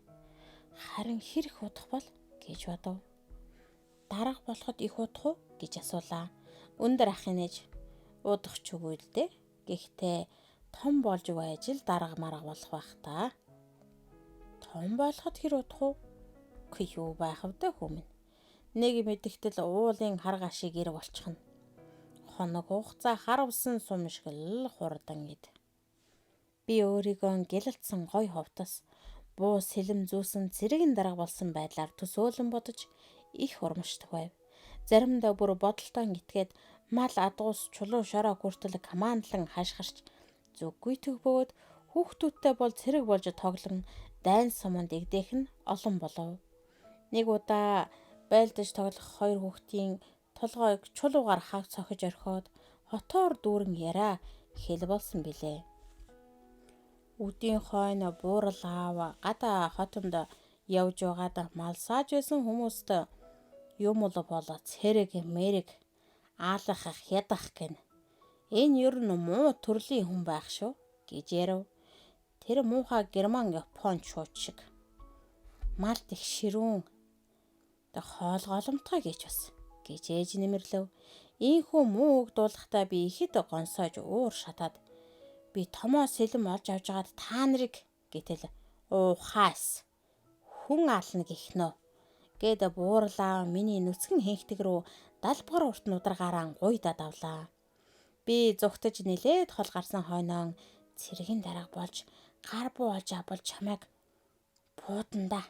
Харин хэр их удах бол гэж бодов. Дарга болоход их удах уу гэж асуулаа. Өндөр ахын ээж удах ч үгүй л дээ. Гэхдээ том болж байж л дарга марга болох байх та. Том болоход хэр удах уу? Үгүй юу байх вэ хүмүүн. Нэг мэдэгтэл уулын хар гашиг гэр болчихно. Хоног хугацаа харавсан сум шиг л хурдан эд. Би өөрийгөө гэлэлтсэн гой ховтос буу сэлэм зүүсэн цэрэгэн дарга болсон байдлаар төсөөлөн бодож их урамшдаг байв. Заримдаа бүр бодолтой итгээд мал адгуус чулуу шороо хүртэл командлан хашгирч зүггүй төх бөгөөд хүүхдүүдтэй бол цэрэг болж тоглон дайн суманд эгдэх нь олон болов. Нэг удаа байлдаж тоглох хоёр хүүхдийн толгойг чулуугаар хав цохиж орхиод хотоор дүүрэн яриа хэл болсон билээ. Үдийн хойно буурал аав гадаа хотомд явж байгаад малсааж байсан хүмүүст юм бол болоо цэрэг мэрэг аалах ядах гин. Энэ ер нь муу төрлийн хүн байх шүү гэж ярив. Тэр муухай герман япон чууч шиг. Малд их ширүүн. Тэг хоол голомтгой гэж бас гэж ээж нэмэрлэв. Ийхүү муу үг дуулахдаа би ихэд гонсоож уур шатаад би томоо сэлэм олж авч байгаад та нарыг гэтэл уухаас хүн аална гихнөө гэд буурлаа миний нүцгэн хэнхтэг рүү далбгар урт нударгаараа гуйдаад авлаа. Би зүгтэж нилээд хол гарсан хойноо цэргийн дарга болж гар буу олж авбал чамайг бууданда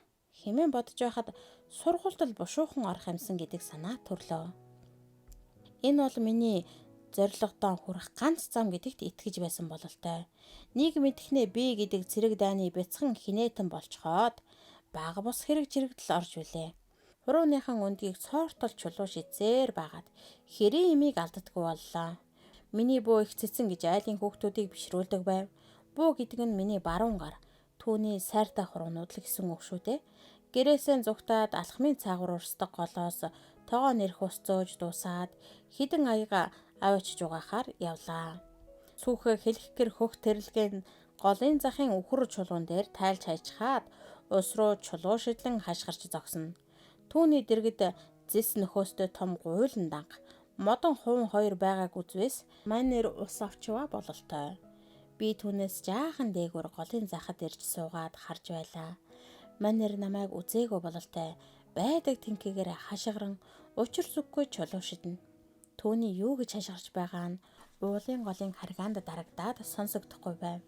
хэмээн бодож байхад сургуульд л бушуухан орох юмсан гэдэг санаа төрлөө. Энэ бол миний зорилгодоо хүрэх ганц зам гэдэгт итгэж байсан бололтой. Нэг мэдэхнээ би гэдэг цэрэг дайны бяцхан хинээтэн болцоход бага бус хэрэг чирэгдэл орж билээ. Хурууныхан өндгийг цоортол чулуу шидсээр байгаад хэрийн имийг алддаггүй боллоо. Миний бүү их цэцэн гэж айлын хүүхдүүдийг бишрүүлдэг байв. Бүү гэдэг нь миний баруун гар. Түүний сайртай хуруунууд л гэсэн үг шүү дээ. Гэрээсээ зугтаад алхмын цаагуур урсдаг голоос тогоо нэрх ус зөөж дуусаад хідэн аяга аваачиж угаахаар явлаа. Сүүхээ хэлхгэр хөх тэрэлгэн голын захын үхэр чулуун дээр тайлж хайчхаад ус руу чулуу шидлэн хашгирч зогсно. Түүний дэргэд зэс нөхөөстэй том гуйлан данга модон хуван хоёр байгааг үзвээс манер ус авчваа бололтой. Би түүнээс жаахан дээгүүр голын захад ирж суугаад харж байлаа. Манер намайг үзээгөө бололтой байдаг тэнхигээр хашгиран учир зүггүй чулуу шиднэ. Түүний юу гэж хашгирч байгаа нь уулын голын харгаанд дарагдаад сонсогдохгүй байв.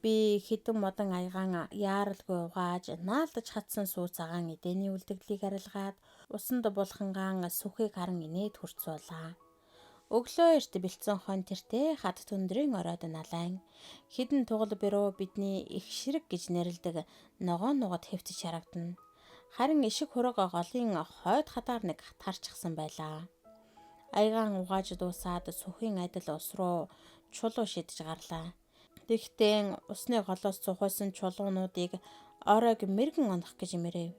Би хэдэн модон аягаан яаралгүй угааж наалдаж хатсан сүү цагаан эдэний үлдэгдлийг арилгаад усанд булхангаан сүхийг харан инээд хурцуулаа. Өглөө эрт бэлдсэн хон тэртээ хад түндрийн оройд налайн хідэн тугал бэрүү бидний их ширэг гэж нэрлэдэг ногоон нугад хэвтэж харагдана. Харин ишиг хураг голын хойд хадаар нэг тарчсан байлаа. Аягаан угааж дуусаад сүхийн адил ус руу чулуу шидэж гарлаа. Тэгтээ усны голоос цухуйсан чулуунуудыг оройг мэрэгэн онох гэж мэрэв.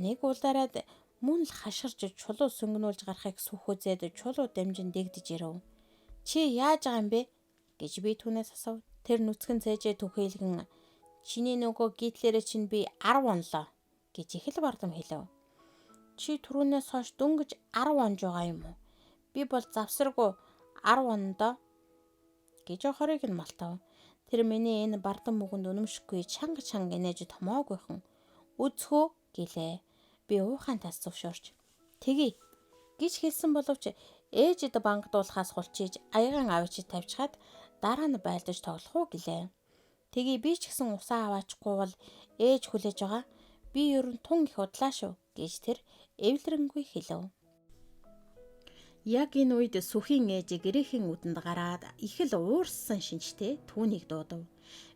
Нэг улаарад мөн л хашгирч чулуу сөнгөнүүлж гарахыг сүх үзээд чулуу дамжин дэгдэж ирэв. Чи яаж байгаа юм бэ гэж би түүнээс асуув. Тэр нүцгэн цээжээ түхийлгэн чиний нөгөө гитлэрээ чинь би 10 онлоо гэж их л бардам хэлв. Чи түрүүнээс хойш дөнгөж 10 онж байгаа юм уу? Би бол завсаргүй 10 ондоо гэж хорыг нь малтав. Тэр миний энэ бардам үгэнд үнэмшихгүй чанга чанга инээж томоогүйхэн үзхөө гэлээ. Би уухайн тас зөвшөөрч тэгье гэж хэлсэн боловч ээжид бангадуулахаас хулчиж аягаан авчиж тавьчихад дараа нь байлдаж тоглох уу гэлээ. Тэгье би ч гэсэн усаа аваачихгүй бол ээж хүлээж байгаа. Би ер нь тун их удлаа шүү гэж тэр эвлэрэнгүй хэлв. Яг энэ үед сүхийн ээж гэрээхэн үдэнд гараад их л уурссан шинжтэй түүнийг дуудав.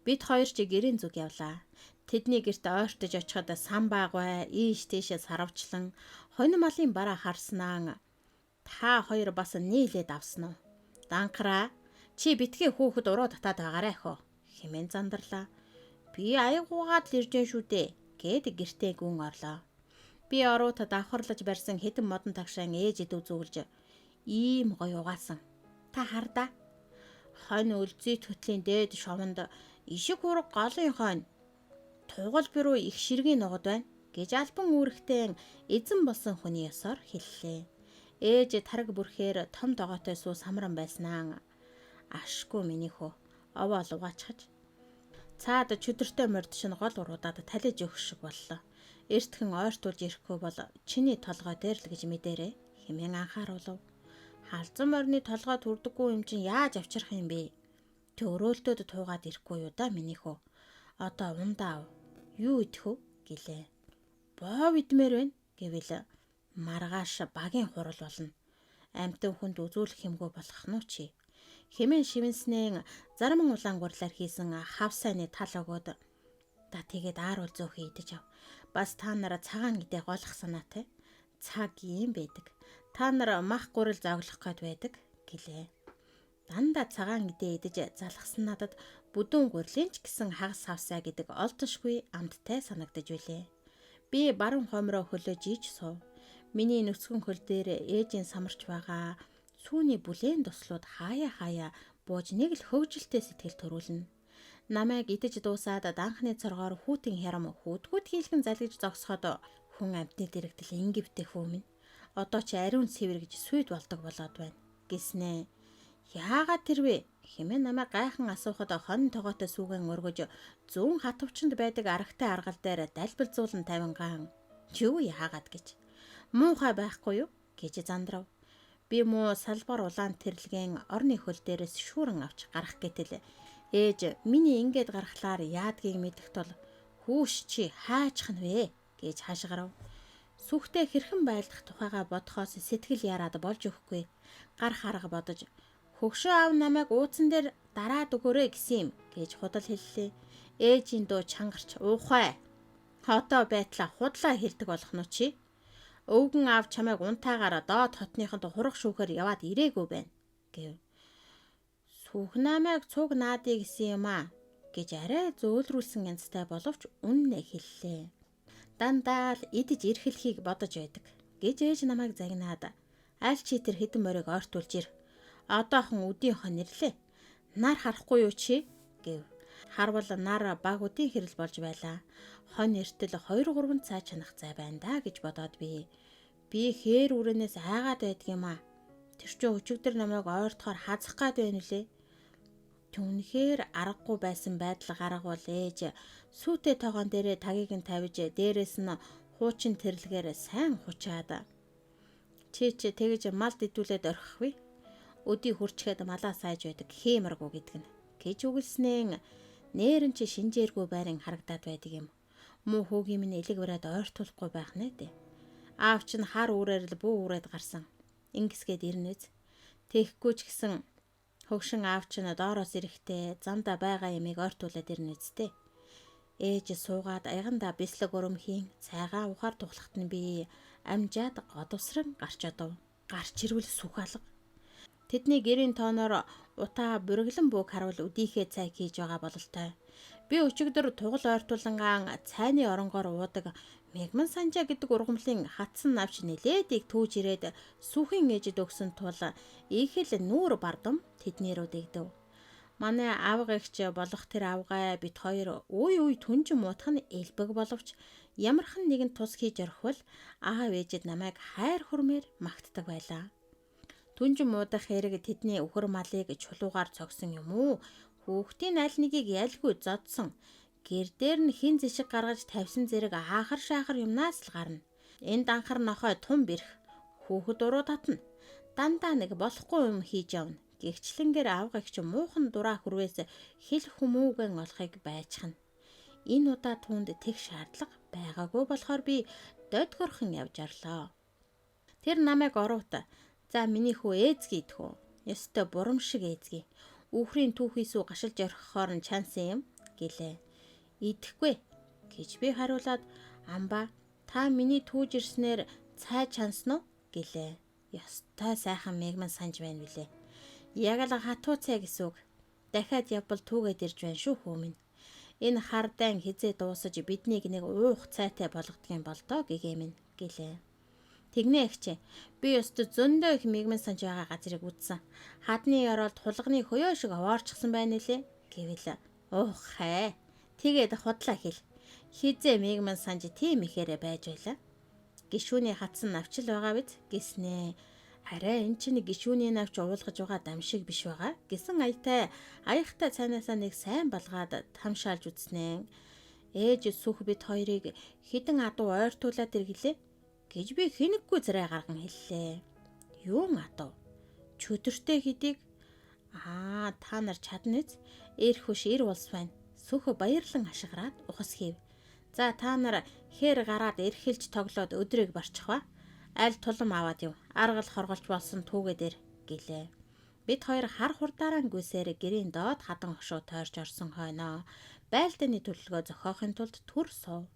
Бид хоёр ч гэрийн зүг явлаа. Тэдний гэрт ойртож очиход сан байгвай, ийш тийшээ сарвчлан хонь малын бараа харснаа та хоёр бас нийлээд авсан уу? Данкраа Чи битгий хүүхэд уруу татаад байгаарай хөө хэмээн зандарлаа. Би аягуугаад л иржэн шүү дээ гэд гэртээ гүн орлоо. Би оруут давхарлаж барьсан хэдэн модон тагшаан ээжид үзүүлж ийм гоё угаасан. Та хардаа. Хонь өлзий төтлийн дээд шовонд ишиг хураг голын хойно тугал бүрүү их ширгийн нугад байна гэж албан үүрэгтэй эзэн болсон хүний ёсоор хэллээ. Ээж тараг бүрхээр том тогоотой сүү самран байснаа. Ашгүй миний хөө. Овоол угаачхаж. Цаад чөдөртэй морд шин гол уруудаад талиж өгөх шиг боллоо. Эртхэн ойртуулж ирэхгүй бол чиний толгой дээр л гэж мэдэрээ хэмээн анхааруулв. Халзан морины толгой түрдэггүй юм чинь яаж авчрах юм бэ? Тэ өрөөлтөд туугаад ирэхгүй юу да миний хөө. Одоо ундаа ав. Юу идэх вэ гэлээ. Боо идмээр байна гэвэл маргааш багийн хурал болно. Амтан хүнд үзүүлэх юмгүй болох нь чи. Хэмээн шивэнснээ зарман улаан гурлаар хийсэн хавсайны тал өгөөд да тэгээд ааруул зөөхөн идэж ав. Бас та нараа цагаан идэ голох санаатай. Цаг юм байдаг. Та нар мах гурил зоглох гээд байдаг гэлээ. Дандаа цагаан идэ идэж залхсан надад бүдүүн гурилын ч гэсэн хагас хавсай гэдэг олдошгүй амттай санагдаж билээ. Би баруун хоймроо хөлөөж иж суув. Миний нүцгэн хөл дээр ээжийн самарч байгаа сүүний бүлээн туслууд хаяа хаяа бууж нэг л хөгжилтэй сэтгэл төрүүлнэ. Намайг идэж дуусаад данхны цоргоор хүүтэн хярам хүүдгүүд хийлгэн залгиж зогсоход хүн амьтны дэрэгдэл ингэвтэй хүмүүн. Одоо чи ариун цэвэр гэж сүйд болдог болоод байна гэснэ. Яагаад тэрвэ? Хэмээн намайг гайхан асуухад хонь тогоотой сүүгэн өргөж зүүн хатвчанд байдаг аргатай аргал дээр далбалзуулан тавингаан. Юу яагаад гэж. Муухай байхгүй юу гэж зандрав. Би муу салбар улаан тэрлэгэн орны хөл дээрээс шүүрэн авч гарах гэтэл ээж миний ингээд гарахлаар яадгийг мэдэх тул хүүш чи хаачих нь вэ гэж хашгирав. Сүхтээ хэрхэн байлдах тухайга бодхоос сэтгэл яраад болж өгөхгүй. Гар харга бодож хөгшөө аав намайг ууцан дээр дараад өгөөрэй гэсэн юм гэж худал хэллээ. Ээжийн дуу чангарч уухай. Одоо байтлаа худлаа хэлдэг болох нь чи. Өвгөн аав чамайг унтаагаараа доод хотныхонд хурах шүүхээр яваад ирээгүй байна гэв. Сүх намайг цуг наадъя гэсэн юм аа гэж арай зөөлрүүлсэн янзтай боловч үннээ хэллээ. Дандаа л идэж эрхлэхийг бодож байдаг гэж ээж намайг загнаад аль чи тэр хэдэн морийг ойртуулж ир. Одоохон үдийн хон нэрлээ. Нар харахгүй юу чи гэв. Харвал нар баг үдийн хэрэл болж байлаа. Хон эртэл 2 3 цай чанах зай байна да гэж бодоод би хээр үрээнээс айгаад байдаг юм аа. Тэр чинь өчигдөр намайг ойртохоор хазах гад байна үлээ. Түнхээр аргагүй байсан байдал гаргавал ээж сүүтэй тогоон дээрээ тагийг нь тавьж дээрээс нь хуучин тэрлэгээр сайн хучаад чи тэгж малд идүүлээд орхих вэ? Өдий хүрчгээд малаа сайж байдаг хиймаргуу гэдэг нь гэж үгэлснээ нээрэн чи шинжээргүй байран харагдаад байдаг юм. Муу хүүгийн минь элэг бариад ойртуулахгүй байх нэ дээ. Аав чинь хар үүрээр л бүү үрээд гарсан. Ингэсгээд ирнэ үз. Тэгэхгүй ч гэсэн хөгшин аав чинь доороос ирэхдээ замдаа байгаа ямыг ойртуулад ирнэ үсттэй. Ээж суугаад аягандаа бислэг өрөмхийн цайгаа ухаар тухлахт нь би амжаад годвсран гарч одов. Гарч ирвэл сүх алга. Тэдний гэрийн тооноор утаа буриглан бууг харуул өдийхээ цай хийж байгаа бололтой. Би өчигдөр тугал ойртуулангаан цайны оронгоор уудаг Мегман санжаа гэдэг ургамлын хатсан навч нилээдийг түүж ирээд сүхэн ээжид өгсөн тул их л нүүр бардам тэдний рүү дэгдэв. Манай авга эгч болох тэр авгай бит хоёр үе үе түнжин муутах нь элбэг боловч ямархан нэгэн тус хийж орхивол аав ээжид намайг хайр хүрмээр магтдаг байлаа. Түнжин муудах хэрэг тэдний үхэр малыг чулуугаар цогсон юм уу? Хүүхдийн аль нэгийг ялгүй зодсон. Гэр дээр нь хин зэшиг гаргаж тавьсан зэрэг аахар шаахар юмнаас л гарна. Энд анхар нохой тум бэрх. Хүүхэд уруу татна. Дандаа нэг болохгүй юм хийж явна. Гэгчлэнгээр авга эгч муухан дураа хүрвээс хэл хүмүүгэн олохыг байчхна. Энэ удаа түүнд тех шаардлага байгаагүй болохоор би додгорхон явж орлоо. Тэр намайг оруут. За миний хүү ээзгий идэх үү? Ёстой бурам шиг ээзгий. Үхрийн түүхийсүү гашилж орхихоор нь чансан юм гэлээ. Идэхгүй гэж би хариулаад амба та миний түүж ирснээр цай чансан уу гэлээ. Ёстой сайхан мегман санж байна билээ. Яг л хатуу цай гэсэн үг. Дахиад явбал түүгээд ирж байна шүү хүү минь. Энэ хар дайн хизээ дуусаж биднийг нэг уух цайтай болгодог юм бол доо гэгээ минь гэлээ. Тэгнэ эгчээ. Би ёстой зөндөө их мигмэн санж байгаа газрыг үзсэн. Хадны ёроолд хулганы хөёө шиг овоорчихсан байна лээ гэвэл уух хай. Тэгээд худлаа хэл. Хизээ мигмэн санж тийм ихээрээ байж байлаа. Гишүүний хатсан навчил байгаа биз гэснээ. Арай эн чинь гишүүний навч уулгаж байгаа дам шиг биш байгаа гэсэн аятай аяхтай цаанаасаа нэг сайн балгаад тамшаалж үзнэ. Ээж сүх бид хоёрыг хідэн адуу ойртуулаад иргэлээ гэж би хинэггүй царай гарган хэллээ. Юун адуу? Чөтөртэй хэдийг аа та нар чадна биз? Эр хөш эр улс байна. Сүх баярлан ашиглаад ухас хийв. За та нар хээр гараад эрхэлж тоглоод өдрийг барчих ба. Аль тулам аваад яв. Аргал хорголж болсон түүгээд ир гэлээ. Бид хоёр хар хурдаараа гүйсээр гэрийн доод хадан хошуу тойрч орсон хойноо байлдааны төлөлгөө зохиохын тулд түр суув.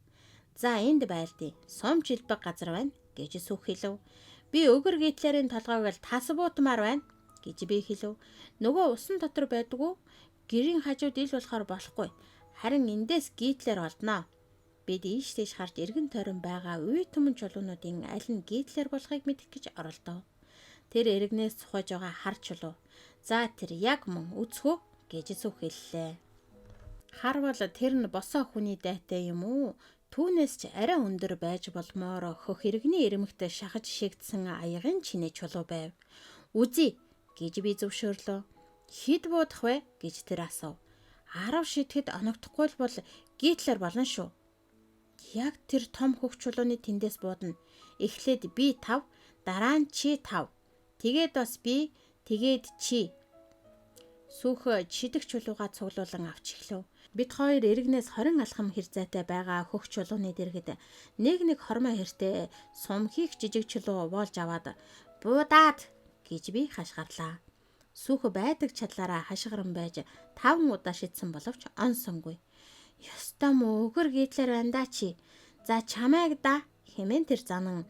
За энд байлдъя. Сум жилбэг газар байна гэж сүх хэлв. Би өгөр гитлерийн толгойг л тас буутмаар байна гэж би хэлв. Нөгөө усан дотор байдгүй гэрийн хажууд ил болохоор болохгүй. Харин эндээс гитлер олдноо. Бид ийш тийш харж эргэн тойрон байгаа үе түмэн чулуунуудын аль нь гитлер болохыг мэдэх гэж оролдов. Тэр эргнээс цухаж байгаа хар чулуу. За тэр яг мөн үзхүү гэж сүх хэллээ. Харвал тэр нь босоо хүний дайтай юм уу? Түүнээс ч арай өндөр байж болмоор хөх иргэний ирмэгт шахаж шигдсэн аягын чинээ чулуу байв. Үзье гэж би зөвшөөрлөө. Хэд буудах вэ гэж тэр асуув. 10 шидэхэд оногдохгүй бол Гитлер болно шүү. Яг тэр том хөх чулууны тэндээс буудна. Эхлээд би 5, дараа нь чи 5. Тэгээд бас би, тэгээд чи. Сүх шидэх чулууга цуглуулан авч эхлэв. Бид хоёр иргэнээс 20 алхам хэрзээтэй байгаа хөх чулууны дэргэд нэг нэг хормой хэртэй сум хийх жижиг чулуу болж аваад буудаад гэж би хашгирлаа. Сүх байдаг чадлаараа хашгиран байж 5 удаа шидсэн боловч онсонгүй. Ёстой мó өгөр гитлэр байна да чи. За чамайг да хэмээн тэр занан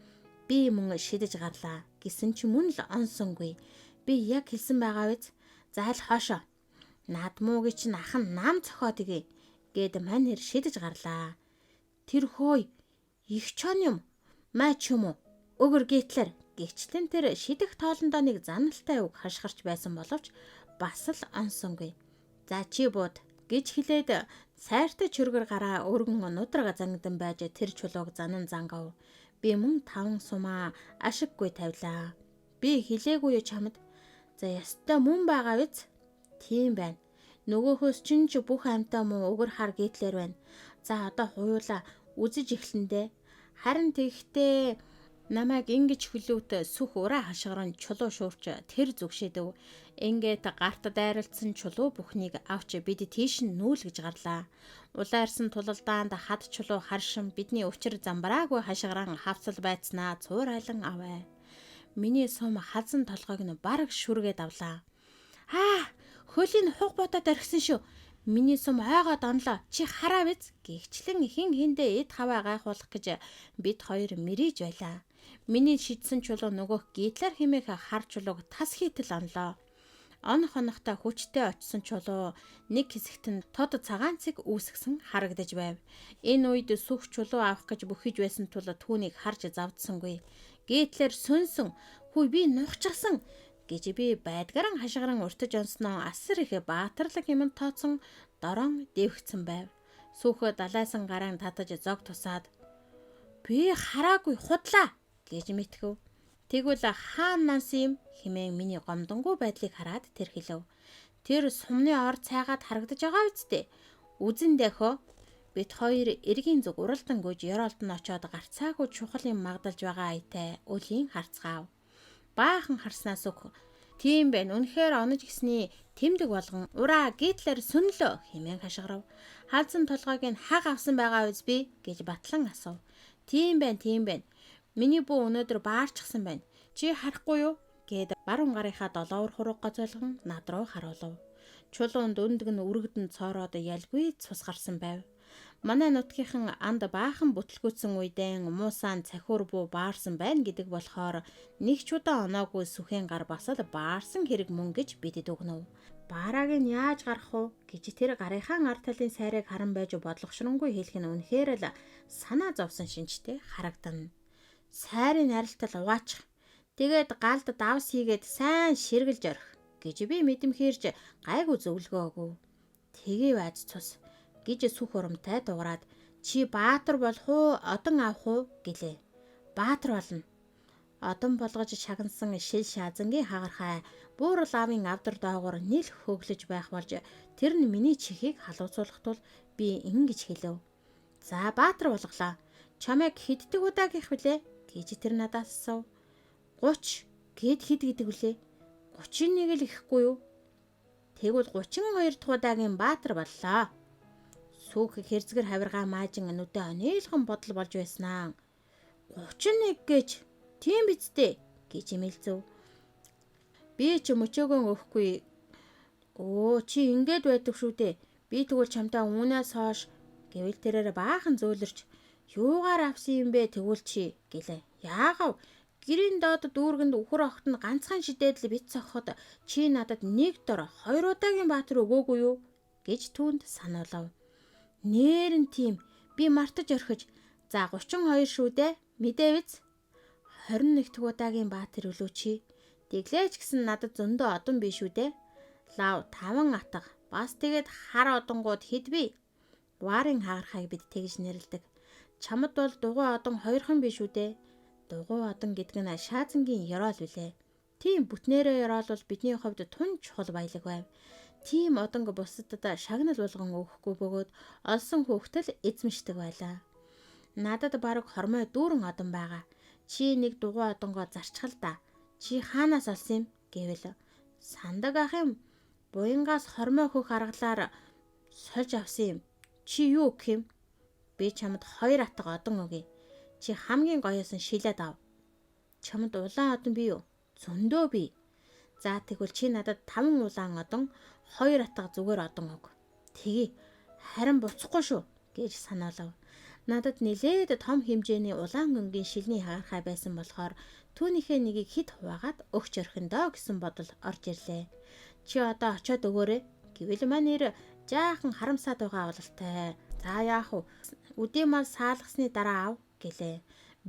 би мөн шидэж гарлаа. Гэсэн чи мөн л онсонгүй. Би яг хэлсэн байгаа биз? За л хоошоо. Над муугийн чинь ах нь нам цохоод игээ гэд мань хэр шидэж гарлаа. Тэр хөөй их чон юм. Маа ч юм уу? Өгөр гитлэр гэгчлэн тэр шидэх тоолондоо нэг заналтай үг хашгирч байсан боловч бас л онсонгүй. За чи бууд гэж хэлээд сайртай чөргөр гараа өргөн нудрага зангидан байж тэр чулууг занан зангав. Би мөн 5 сумаа ашиггүй тавилаа. Би хэлээгүй юу чамд? За ястай мөн байгаа биз? Тийм байна. Нөгөөхөөс чинь ч бүх амьтаа муу өгөр хар гитлэр байна. За одоо хуйлаа үзэж эхлэндээ. Харин тэгэхдээ намайг ингэж хөлөөт сүх ураа хашгиран чулуу шуурч тэр зүгшээдэв. Ингээд гарт дайралдсан чулуу бүхнийг авч бид тийш нь нүүлгэж гарлаа. Улаарсан тулалдаанд хад чулуу харшин бидний учир замбраагүй хашгиран хавцал байцнаа цуурайлан аваа. Миний сум хазан толгойг нь бараг шүргээд авлаа. Аа, хөлийн хуг бодоод орхисон шүү. Миний сум ойгоод онлоо. Чи хараа биз гэгчлэн хин хиндээ эд хаваа гайхуулах гэж бид хоёр мэрийж байлаа. Миний шидсэн чулуу нөгөөх гитлер хэмээх хар чулууг тас хийтэл онлоо. Он хонохтой хүчтэй очсон чулуу нэг хэсэгт нь тод цагаан цэг үүсгэсэн харагдаж байв. Энэ үед сүх чулуу авах гэж бөхиж байсан тул түүнийг харж завдсангүй. Гитлер сүнсэн хүй би нухчихсан гэж би байдгаран хашгиран уртаж онсноо асар их баатарлаг юмд тооцсон дорон дэвхцэн байв. Сүхэ далайсан гарaan татаж зог тусаад би хараагүй худлаа гэж мэтгэв. Тэгвэл хаан нанс юм хэмээн миний гомдонгуй байдлыг хараад тэр хэлв. Тэр сумны ор цайгаад харагдаж байгаа үсттэй. Үзэн дэхөө. Бид хоёр эргийн зүг уралдан гүйж ёроолд нь очиод гарцаагүй чухал юм магдалж байгаа аятай өлийн харцгаав. Баахан харснаас өг. Тийм байна. Үнэхээр онож гисний тэмдэг болгон ураа Гитлер сүнлөө хэмээн хашгирав. Хаалзан толгойг нь хаг авсан байгаа биз би гэж батлан асуув. Тийм байна, тийм байна. Миний бүү өнөөдөр баарчсан байна. Чи харахгүй юу? Гэд баруун гарынхаа долоовор хуруугаа золгон над руу харуулв. Чулуунд өндөг нь өргөдөн цоороод ялгүй цус гарсан байв. Манай нутгийнхан анд баахан бүтлгүүцсэн үедээ муусаан цахиур буу баарсан байна гэдэг болохоор нэг ч удаа оноогүй сүхэн гар бас л баарсан хэрэг мөн гэж бидэд өгнөв. Баарааг нь яаж гарах вэ гэж тэр гарынхаа ар талын сайрыг харан байж бодлогошронгүй хэлэх нь үнэхээр л санаа зовсон шинжтэй харагдана. Сайрын арилтал угаачих. Тэгээд галд давс хийгээд сайн ширгэлж орхи гэж би мэдэмхээрж гайгүй зөвлөгөө өгөв. Тэгээв аз цус гэж сүх урамтай дуурайд чи баатар болох уу одон авах уу гэлээ. Баатар болно. Одон болгож шагнасан шил шаазангийн хагархай буурал аавын авдар доогуур нил хөглөж байх болж тэр нь миний чихийг халууцуулах тул би ингэж хэлэв. За баатар болголоо. Чамайг хэддэг удаагийнх вүлээ гэж тэр надаас асуув. 30 гэд хэд гэдэг вүлээ? 31 л ихэхгүй юу? Тэгвэл 32 дахь удаагийн баатар боллоо. Сүүх хэрзгэр хавиргаа маажин нүдэ онийлхон бодол болж байснаа. 31 гэж тийм биз дээ гэж имэлзэв. Би ч мөчөөгөн өгөхгүй. Өө чи ингэж байдаг шүү дээ. Би тэгвэл чамдаа үүнээс хойш гэвэл тэрээр баахан зөөлөрч юугаар авсан юм бэ тэгвэл чи гэлээ. Яагав гэрийн доод дүүргэнд үхэр огт нь ганцхан шидээд л бит цохоход чи надад нэг дор хоёр удаагийн баатар өгөөгүй юу гэж түүнд сануулав. Нээр нь тийм би мартаж орхиж за 32 шүү дээ мэдээ биз 21 дахь удаагийн баатар өлөө чи тэглээч гэсэн надад зөндөө одон биш үү дээ. Лав 5 атга бас тэгээд хар одонгууд хэд би? Варын хагархайг бид тэгж нэрлэдэг. Чамд бол дугуй одон хоёрхан биш үү дээ. Дугуй одон гэдэг нь шаазангийн ёроол билээ. Тийм бүтнээрээ ёроол бол бидний хувьд тун чухал баялаг байв. Тийм одонг бусдад шагнал болгон өгөхгүй бөгөөд олсон хүүхдэл эзэмшдэг байлаа. Надад бараг хормой дүүрэн одон байгаа. Чи нэг дугуй одонгоо зарчхал да. Чи хаанаас олсон юм гэвэл сандаг ах юм. Буянгаас хормой хөх аргалаар сольж авсан юм. Чи юу гэх юм? Би чамд хоёр атга одон өгье. Чи хамгийн гоёос нь шилээд ав. Чамд улаан одон бий юу? Зөндөө бий. За тэгвэл чи надад 5 улаан одон, 2 атга зүгээр одон өг. Тэгье. Харин буцахгүй шүү гэж санаалав. Надад нилээд том хэмжээний улаан өнгийн шилний хагархай байсан болохоор түүнийхээ нэгийг хит хуваагаад өгч орхиндоо гэсэн бодол орж ирлээ. Чи одоо очиод өгөөрэй гэвэл маань нэр жаахан харамсаад байгаа бололтой. За яах вэ? Үдийн мал саалгасны дараа ав гэлээ.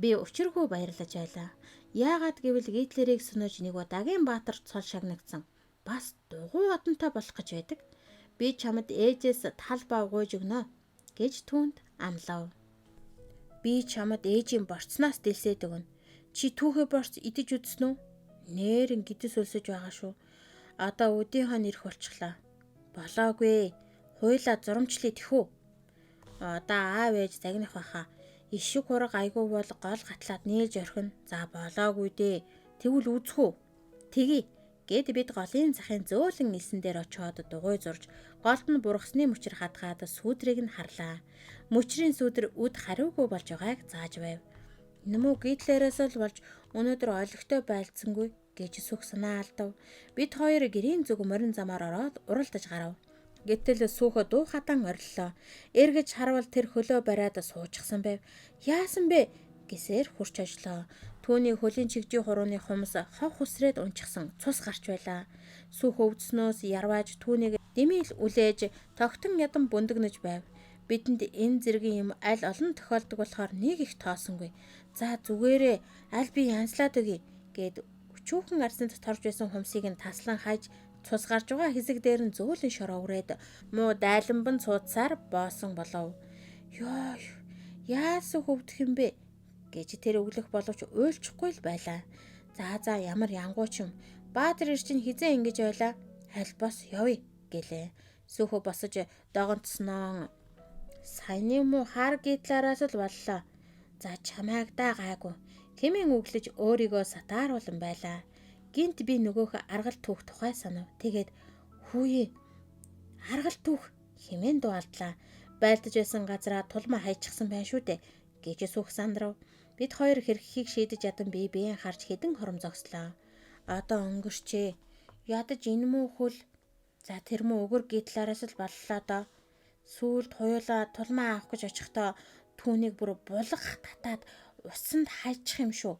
Би учиргүй баярлаж байлаа. Яагаад гэвэл Гитлерийг сөнөөж нэг удаагийн баатар цол шагнагдсан. Бас дугуй одонтой болох гэж байдаг. Би чамд ээжээс тал бав гуйж өгнө гэж түүнд амлав. Би чамд ээжийн борцноос дэлсээд өгнө. Чи түүхээ борц идэж үзсэн үү? Нээрэн гэдэс өлсөж байгаа шүү. Одоо өдийнхөө нэрх болчихлаа. Болоогүй. Хуйлаа зурамчлыг тэхүү. Одоо аав ээж загнах байхаа. Ишиг хураг айгүй бол гол гатлаад нийлж орхино. За болоогүй дээ. Тэгвэл үзэх үү? Тэгье гэд бид голын захын зөөлөн элсэн дээр очиод дугуй зурж голд нь бургасны мөчр хадгаад сүүдрийг нь харлаа. Мөчрийн сүүдэр үд хариугүй болж байгааг зааж байв. Нэмүү Гитлерээс л болж өнөөдөр олигтой байлцсангүй гэж сүх санаа алдав. Бид хоёр гэрийн зүг морин замаар ороод уралдаж гарав. Гэтэл сүүхө дуу хатан ориллоо. Эргэж харвал тэр хөлөө бариад суучихсан байв. Яасан бэ гэсээр хурч ажлаа. Түүний хөлийн чигжийн хурууны хумс хов хүсрээд унчихсан цус гарч байлаа. Сүүх өвдснөөс ярвааж түүнийг дэмийл үлээж тогтон ядан бүндэгнэж байв. Бидэнд энэ зэргийн юм аль олон тохиолдог болохоор нэг их тоосонгүй. За зүгээрээ аль би янзлаад өгье гэд өчүүхэн арсанд торж байсан хумсыг нь таслан хайж цус гарч байгаа хэсэг дээр нь зөөлөн шороо үрээд муу дайланбан цуудсаар боосон болов. Ёо яасан хөвдөх юм бэ гэж тэр өглөх боловч уйлчихгүй л байлаа. За ямар янгууч юм. Баатар ир чинь хизээ ингэж байлаа. Аль бос явъя гэлээ. Сүүхөө босож догонцсноо. Саяны муу хар гитлаараас л боллоо. За чамайг даа гайгүй. Хэмээн өглөж өөрийгөө сатааруулан байлаа. Гинт би нөгөөх аргал түүх тухай санав. Тэгээд хүүе аргал түүх хэмээн дуу алдлаа. Байлдаж байсан газараа тулмаа хайчихсан байна шүү дээ гэж сүх сандрав. Бид хоёр хэрхийг шийдэж ядан бие биеэ харж хэдэн хором зогслоо. Одоо өнгөрчээ. Ядаж энэ мүү хөл. За тэр мүү өгөр гитлаараас л боллоо доо. Сүүлд хоёулаа тулмаа авах гэж очихдоо түүнийг бүр булгах татаад усанд хайчих юм шүү.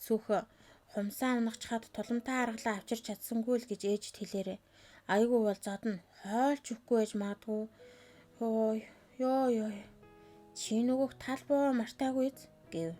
Сүх хумсаа унагчхад туламтай аргалаа авчирч чадсангүй л гэж ээжд хэлээрэй. Айгүй бол зодно. Хоолч өгөхгүй байж магадгүй. Ёо ёо ёо. Чи нөгөөх тал боо мартаагүй биз гэв.